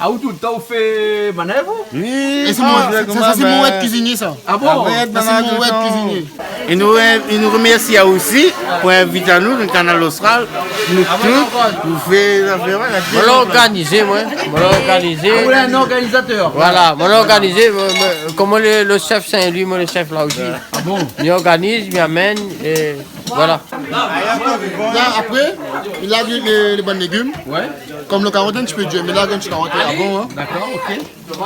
Ah, ou toultan ou fé manèv, ou ? Oui. É sé mon, ah, sa, sa, sé mon èd kuizinié, sa. Ah bon ? Sa, sé mon èd kuizinié. É nou, é nou remèrsi aou osi pou invit anou dan Kanal Austral. Nou tout, nou fé zafèr, voilà. Moin lé organizé, moin. Moin lé organizé. Ah, ou lé in organizatèr. Voilà, moin lé organizé. Moin, moin, koman le, le chef Saint-Louis, moin lé chef la osi. Ah bon ? Mi organiz, mi amèn, é voilà. La, apré, i lav lé, lé, lé bann légim. Ouais. Kom lo karot, in ti pé dir, mé la, in ti karot avan, hein. Dakor, ok. Tout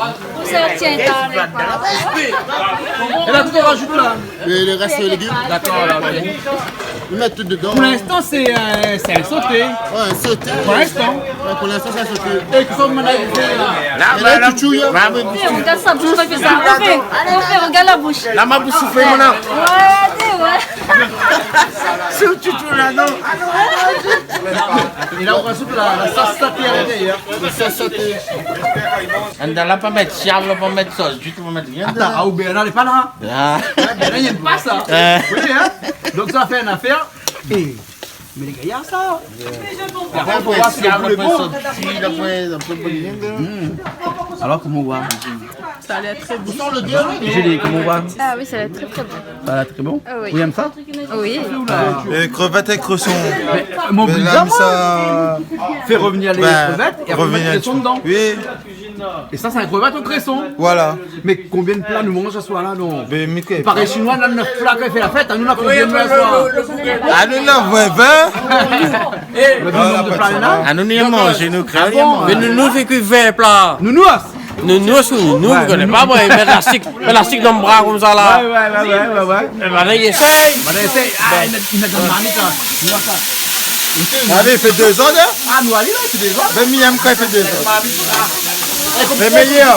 sa, tiens, t'as... É la, tout i rajout la. Lé, lé rès légim. Dakor, alor, ok. I mèt tout dedan. Pou linstan, sé, euh, sé in soté. Ouais, in soté. Pou linstan. Ouais, pou linstan, sé in soté. É kosa ou la fé la ? La, la, la, tchoutchou, la. Bah, oui. Tiens, regarde sa bouche, on va faire ça. Refais, refais, regarde la bouche. La, ma bouche souffre, mon âme. Ouais, t'es, ouais. Sé tchoutchou la, non ? É la, ou rajout la, la sos saté a l'intérieur. La sos saté. Andan la, pa mèt siav, la, pa mèt sos ditou, pa mèt rien dedan. Atann, ah, ou Bernard lé pa la. Ah. Ouais, Bernard, i èm pa sa. Euh. Oui, hein. Donk, sa fé in afèr. É, mé lé gayar, sa. Apré, fo voir si la koulèr lé bon. Alor, koman ou voi ? Ça a l'air très bon. Julie, koman ou voi ? Ah oui, ça a l'air très, très bon. Sa la tré bon ? Ah oui. Ou èm sa ? Oui. Lé krevèt avèk kréson. Mé, euh, mon bizarre, sa fé revnir lé krevèt é apré mèt kréson dedan. Oui. É sa, sé in gro bato kréson. Voilà. Mé konbien de pla nou manz aswar la, non ? Ben, Mickey. Paré shinoi, nou na nèf pla kan i fé la fèt, anou, nou na konbien de pla aswar ? Anou, nou na vin, vin. Nou na konbien de pla, la ? Anou, nou manz, nou kréol. Ah bon ? Mé nou, nou fé ke vin pla. Nounous ? Nounous ou nou, nou koné pa, moin, mèt lastik, mèt lastik dan mon bra konmsa la. Ouais, ouais, ouais, ouais, ouais. É ben, la, i éséy. Ben, la, i éséy. Ah, i mèt, i mèt dan marmit, la. Nou voi sa. Alé, i fé dé zòd, hein ? Ah, nou, alé, la, i fé dé zòd. Ben, mi yèm kan i fé dé zòd. Lé méyèr.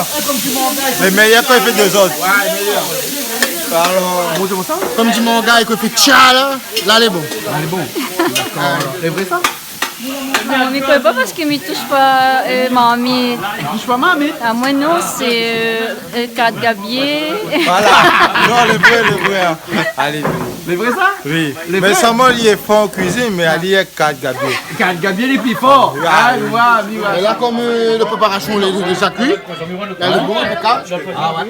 Lé méyèr kan i fé dé zòd. Ouais, méyèr. Alor, bonjour, bonsoir. Konm di mon gars, kan i fé tcha, la, la, lé bon. La, lé bon. Dakor, alor. Lé vré, sa ? Non, mi koné pa parske mi toush pa, euh, marmit. Ou toush pa marmit ? Ah, moin, non, sé, euh, euh, kart gabié. Voilà. Non, lé vré, lé vré, hein. Alé. Lé vré, sa ? Oui. Lé vré. Mé solman, li lé for an kuizine, mé ali lé kart gabié. Kart gabié, lé pli for. Ah, oui. Ah, mi voi, mi voi. É la, konm, euh, la préparasyon lé, lé, lé sa kui, la, lé bon, an tou ka. Ah, ouais.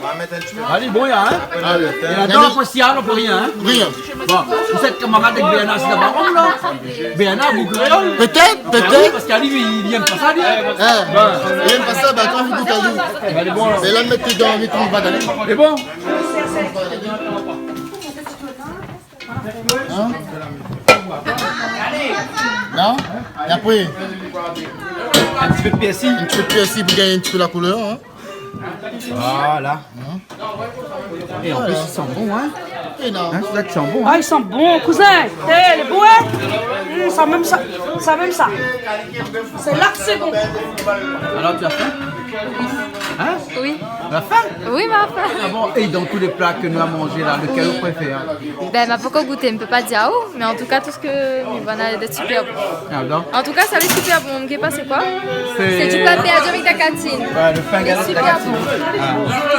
Alé, bon, la, hein ? Alé. É la, dan la posyèr, nou pé rien, hein ? Rien. Bon, ou sé kamarad avèk Bernard, sé dabor, non ? Bernard, gou kréol ? Pétèt, pétèt. Ah oui, parske li, li yèm pa sa, li. Eh, li yèm pa sa, ben, kan ou gout ali. Ben, lé bon, alor. Mé la, mèt dan, mèt dan, va dalé. Lé bon ? Hein ? Non ? É apré ? In ti pé de pèrsi. In ti pé de pèrsi pou gingn in ti pé la koulèr, hein ? Voilà. É an plis, i san bon, hein ? É non. Hein, sa i san bon, hein ? Ah, i san bon, kouzin. Eh, lé bon, hein ? Mm, sa mèm sa, sa mèm sa. Sé la ke sé bon. Alors, tu as faim ? Hein ? Oui. Tu as faim ? Oui, ma faim. Ah bon ? É dan tout lé pla ke nou la manzé la, lékèl ou préfèr ? Ben, ma pankor gouté, mi pé pa dir aou, mé an tou ka, tout sak mi voi la lé super bon. Ah bon ? An tou ka, sa lé super bon. Gèt pa, sé koi ? Sé du pain perdu avèk la cantine. Ouais, le pain perdu avèk la cantine. Lé super bon. Ah.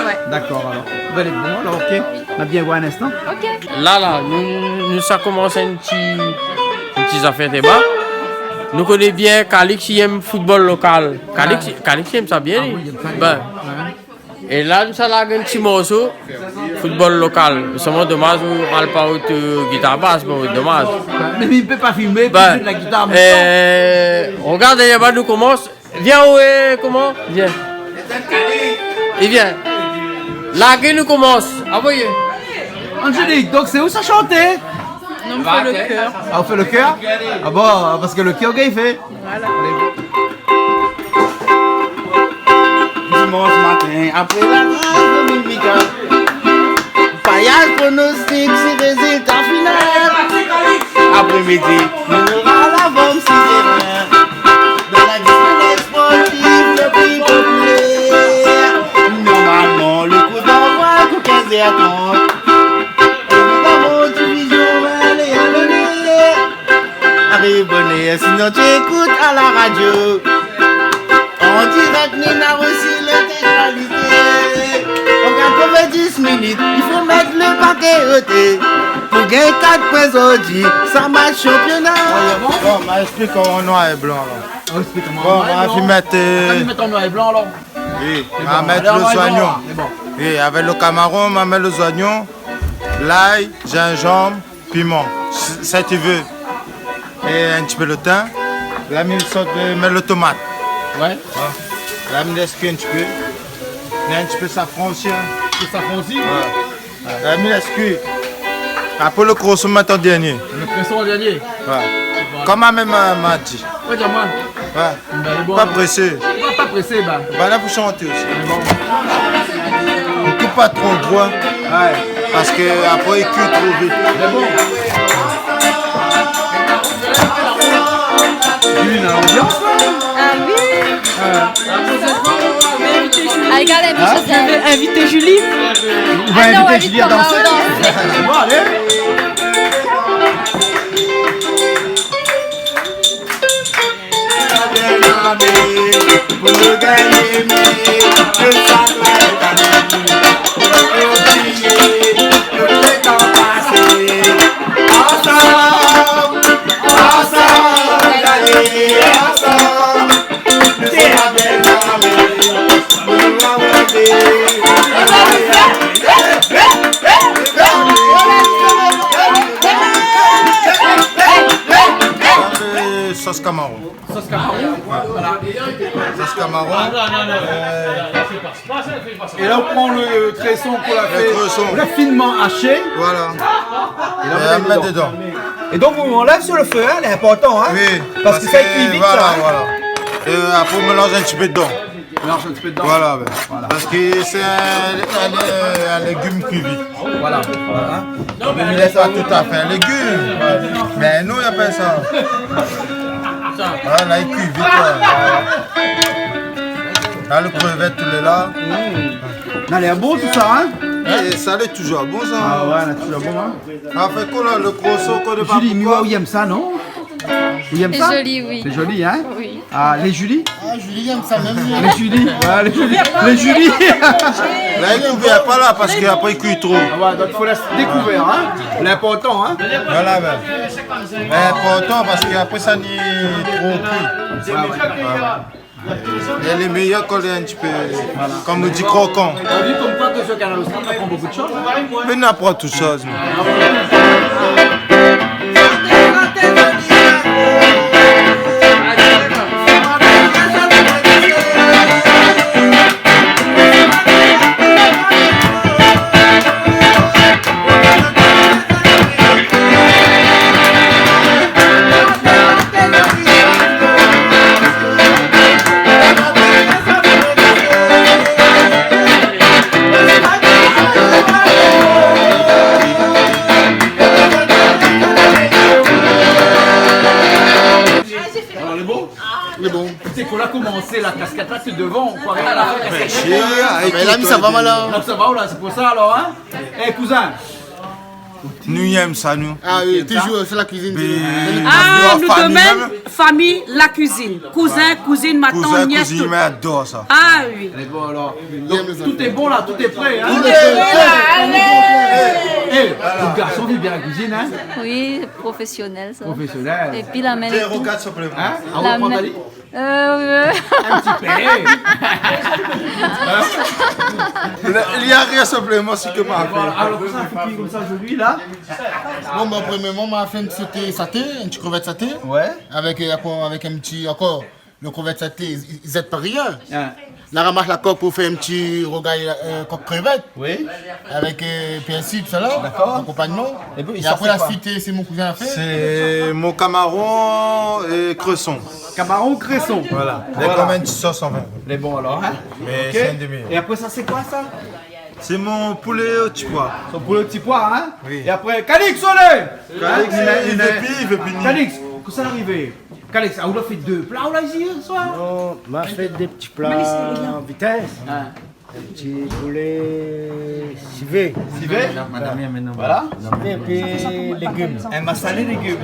Ouais. Dakor, alor. Ben, lé bon, alor, OK. Nou va bien voir in instan. OK. La, la, nou, nou sa komans in ti, in ti zafèr déba. Nou koné bien Calix, li yèm football lokal. Calix, Calix, li yèm sa bien, li. Ah oui, li yèm sa bien. Ben, ouais. É la, nou sa larg in ti morso football lokal. Solman domaz ou al pa out, euh, gitar bas, bon, domaz. Mé li pé pa filmé, ben, li zoué la gitar an mèm tan. Euh, regard dèryèr, ben, nou komans. Vien, ou, euh, koman ? Vien. Li vien. Larg, nou komans. Anvoy. Angélique, donk sé ou sa shanté ? Non, mi fé le kèr. Ah, ou fé le kèr ? Ah bon, parske le kèr, OK, li fé. Voilà. Dimansh matin, apré la gras Dominika, payaz pronostik si rézilta final. Apré midi, nou nora la bann si térin. Dan la disipline sportiv le pli popilèr, normalman, le kou d'anvoi pou kinz èr trant. Évidaman, divizyon, alé, alé, alé. Ariv bonèr, sinon tu écoutes à la radio. An dirèk, ni na osi lintégralité. An katrovindis minit, i fo mèt le paké oté. Pou gingn kat poin zordi, sa match shanpiona. Bon, ma ésplik an noir é blan, alor. Ah, ésplik amoin. Bon, ma fine mèt, euh, mèt an noir é blan, alor. Oui, ma mèt lo zoignon. Lé bon. Oui, avèk lo kamaron, ma mèt lo zoignon, lay, zinzanm, piman, si, si tu veux. É in ti pé lo tin. La mi sort, euh, mèt lo tomat. Ouais. Ouais. La mi lès kui in ti pé. Mèt in ti pé safran osi, hein. In ti pé safran osi ? Ouais. La mi lès kui. Apré lo kroson, mèt an dèrnié. Lo kroson an dèrnié ? Ouais. Voilà. Konm ma mèm, euh, ma di. Ouais, di amoin. Ouais. Ben, lé bon, alor. Pa présé. Pa, pa présé, ben. Ben, la pou shanté osi. Lé bon. Nou koup pa tro gro, hein. Ouais. Parske apré, i kui tro vit. Lé bon. Julie, na lanbians, la ? Ah oui. Ah, regard, invité Julie. Ou va invité Julie à danser ? Bon, alé. Sos kamaron. Sos kamaron. Voilà. Sos kamaron. Euh, Kreson k'ou la fé, k'ou la finement ashé. Voilà. É la, ou mèt dedan. É donk, ou anlèv su lo fé, in, lé inportan, in. Oui, parske sa i kui vit, voilà, sa, in. É apré, ou mélanz in ti pé dedan. Mélanz in ti pé dedan. Voilà, bin. Voilà. Parske sé in, in, in légim kui vit. Voilà. Voilà. Donk, ou lès pa toutafé in légim. Mé nou, i apèl sa. Voilà, la, i kui vit, la. La, lo krevèt, tout lé la. Mm. Na lèr bon, tousa, in ? É sa lé toujour bon, sa. A oué, na toujour bon, in. Anfin, koi, la, lo kroson, koi, de... Julie, mi oi, ou yèm sa, non ? Ou yèm sa ? Lé zoli, oui. Lé zoli, in ? Oui. A, lé Julie ? A, Julie i yèm sa mèm, li. Lé Julie, a, lé Julie, lé Julie. La, i kouvèr pa la, parske apré, i kui tro. A oué, donk, fo lès dékouvèr, in. Lé inportan, in. Voilà, bin. Lé inportan, parske apré, sa ni tro kui. Oué, oué. Oué, oué. É lé méyèr kan lé in ti pé, kom i di, krokan. Ou la vi konmkoi ke su Kanal Austral, ou aprann bonpé de shoz, in ? Mé nou aprann tout shoz, nou. Alor, lé bon ? Lé bon. Sé k'ou la komansé la kaskèt la, sé dovan, ou kroi, a la fin, kaskèt. Mé la, mi sa va mal, in. Non, sa va, ou la, sé pou sa, alor, in ? É, kouzin, Nou yèm sa, nou. A oui, toujour, sé la kuizine. Mé a, nou fami, domin, mèm. Fami, la kuizine. Kouzin, kouzine, matant, nyès, tout. Kouzin, kouzine, mi ador sa. A oui. Lé bon, alor. Donk, tout lé bon la, tout lé pré, in ? Tout lé pré. É, lo garson i fé bien la kuizine, in ? Oui, profésionèl, sa. Profésionèl. Épi la min é tout. Rogard son pléman. In ? A, ou pran ta li ? Euh, euh. In ti pé. Li la ri sinpleman, sé ke ma fé. Voilà, alor, kosa ou la fé konmsa zordi la ? Bon, bin, prèmièrman, ma fé in ti soté saté, in ti krevèt saté. Oué. Avèk, euh, ankor, avèk in ti, ankor, lo krevèt saté, i, i zèt pa rien. In. La ramas la kok pou fé in ti rougay, euh, kok krevèt. Oui. Avèk, euh, pèrsi, tousala. Dakor. Akonpagnman. É apré, la suit, sé mon kouzin la fé. Sé mon kamaron é kreson. Kamaron kreson. Voilà. Lé konm in ti sos, anfin. Lé bon, alor, in ? Mé sé inn dé méyèr. É apré sa, sé koi sa ? Sé mon poulé o ti poi. Son poulé o ti poi, in ? Oui. É apré, Calix, olé ! Calix, in, li vé pi, li vé pi ni. Calix, kosa la arivé ? Calix, a, ou la fé dé pla, ou la, isi, se soir ? Non, ma fé dé ti pla an vitès. In. In ti poulé sivé. Sivé ? Madam, madam, madam. Voilà. Sivé épi légim. In masalé légim.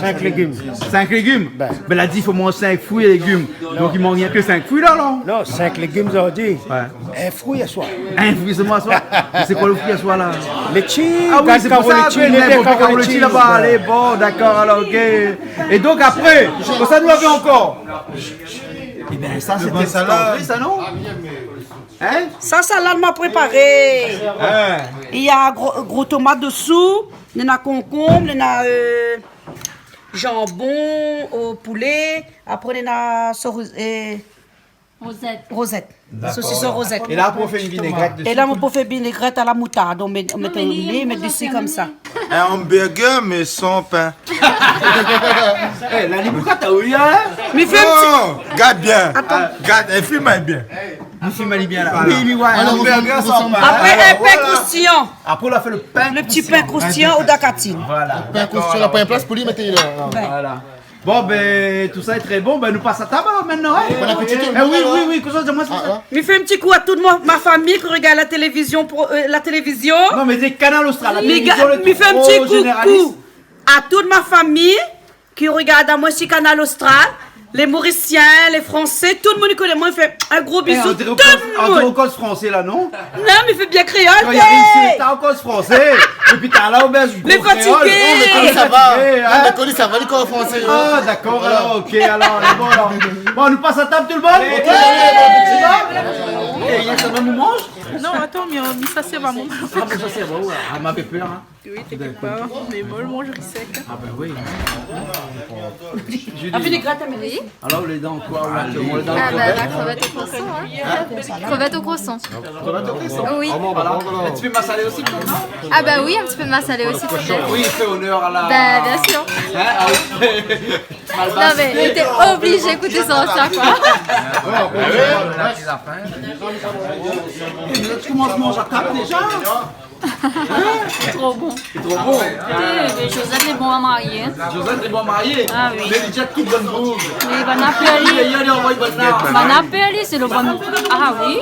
Sink légim. Sink légim ? Bin. Bin, la di, fo manz sink frui é légim. Donk, i manz rienk sink frui la, non ? Non, sink légim zordi. Oué. In frui aswar. In frui solman aswar. Mé sé koi lo frui aswar la ? Létshi, a oui, sé pou sa, létshi, létshi laba. Lé bon, dakor, alor, OK. É donk apré, kosa nou lavé ankor ? Ébin, sa, sé sa, non ? In ? Sa, sa la, ma préparé. In. Néna gro, gro tomat dsou, néna konkonm, néna, euh, janbon o poulé, apré néna sor-, euh, Rozèt. Rozèt. Dakor. Sosis o rozèt. É la, pou fé in vinégrèt dsi. É la, pou fé vinégrèt a la moutard. Donk, mèt, mèt in lé, mèt dsi konmsa. In hamburger, mé san pin. É, la, li boukata, oui, in ? Mi fé in ti... Non, gard bien. Atann. Gard, é, film ali bien. Li film ali bien, la. Voilà. Oui, oui, oué, in hamburger san pin. Apré, in pin kroustiyan. Apré, ou la fé lo pin kroustiyan. Lo ti pin kroustiyan o dakatine. Voilà. Pin kroustiyan, la pin plas pou li, mèt la. Bin. Voilà. Bon, bin, tousa lé tré bon. Bin, nou pas a tab, alor, mintnan, in ? Bon apéti, tout lo moun, alor. É oui, oui, oui, kosa, di amoin, sé sa. Mi fé in ti koukou a tout mon, ma fami ki rogard la télévizion, pou, euh, la télévizion. Non, mé sé Kanal Austral, la télévizion, lé tro zénéralist. Mi fé in ti koukou a tout ma fami ki rogard amoin si Kanal Austral, lé Morisien, lé Fransé, tout lo moun i koné amoin, mi fé in gro bizou, tout lo moun. É, on diré ou koz, on diré ou koz fransé, la, non ? Non, mi fé bien kréol. Kan i ariv isi, ou koz fransé. Épi talèr, ou bès gro kréol. Lé fatigé. Non, mé Koli, sa va. Fatigé, in ? Non, mé Koli, sa va, li koz fransé, in. A, dakor, alor, OK, alor, bon, alor. Bon, nou pas a tab, tout lo moun ? Oui, oui, oui, oui. É, i a sa mèm ou manz ? Non, atann, mi, mi sa sé pa mon. Ah, mé sa sé bon, ouais. Ah, mavé pèr, hein. Oui, té kèk par. Mé bon, mi manz ri sèk. Ah, ben oui. Julie. Ah, fini gratin, mé oui. Alors, les dents, quoi, là, actuellement, les dents, ah, bah, crevettes, la crevette au croissant, hein. Hein ? Crevette au croissant. Crevette au croissant. Oui. Voilà. Un petit peu massalé aussi, peut-être, non ? Ah, bah oui, un petit peu massalé aussi, peut-être. Oui, il fait honneur à la... Bah, bien sûr. Hein ? Ah, oui. Non, mais t'es obligé d'écouter ça, ça, quoi. Ouais, ouais, ouais. Et tu commences à manger à table déjà ? Sé tro bon. Sé tro bon. Té, mé Josette lé bon a marié, hein. Josette lé bon a marié. Ah oui. Mé li di tout bann boug. Mé bann apèl li. Li, li, li anvoy bann la. Bann apèl li, sé lo bon. Ah oui.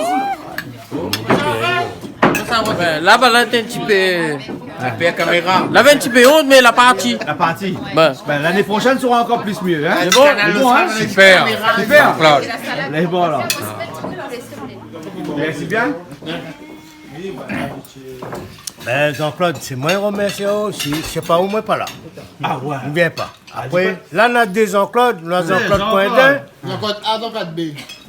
Ben, la, ben, la, té in ti pé, la pèr kaméra. La, in ti pé ont, mé la parti. La parti. Ben. Ben, l'année prochaine sera encore plus mieux, hein ? Sé bon ? Sé bon, hein ? Super. Super. Jean-Claude. Lé bon, la. Merci bien. Ben, Jean-Claude, sé moin i romèrsi aou osi. Sé pa ou, moin pa la. Ah ouais. I vien pa. Apré, la, na dé Jean-Claude, na Jean-Claude Coindin. Jean-Claude A, Jean-Claude B.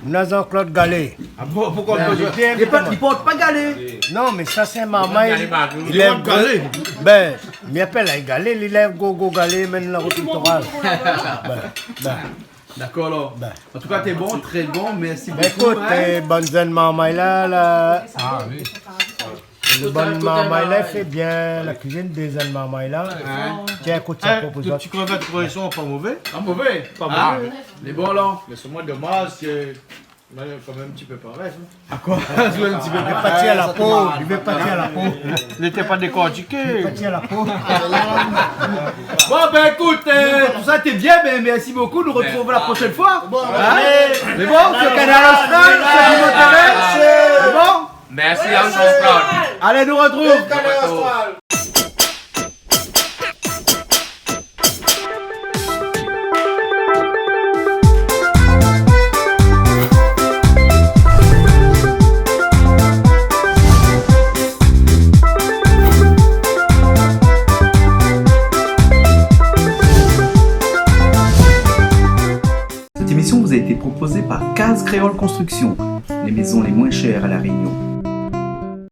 Na Jean-Claude Galé. Ah bon, pourquoi... Ben, pas Jean-, li port pa Galé. Non, mé sa, sé in marmay. Li port Galé. Ben, mi apèl ali Galé, li lèv gro, gro galé, mèm la rout litoral. Ben, ben. D'accord, alors. Ben. En tout cas, t'es bon, très bon, merci beaucoup, hein. Ben, ékout, é, bann zèn marmay la, la. Ah oui. Lo bann marmay la i fé bien la kuizine, dé zèn marmay la. Hein ? Tiens, ékout sa, hein, propoz dé ti krevèt, krevèt, pa mové. Pa mové. Pa mové. Ah, lé bon, la. Mé sé moin domaz ke, ben, kan mèm, ti pé pa rès, hein. A koi ? Li vé pa tir la po, li vé pa tir la po. Li té pa dékortiké. Li vé pa tir la po. Bon, ben, ékout, euh, tout ça, t'es bien, ben, merci beaucoup. Nous retrouvons la prochaine fois. Hein ? Lé bon, sur Kanal Austral, sur Piment T V. Lé bon ? Merci, Jean-Claude. Allez, nous retrouve. Cette émission vous a été proposée par Case Créole Construction, les maisons les moins chères à La Réunion.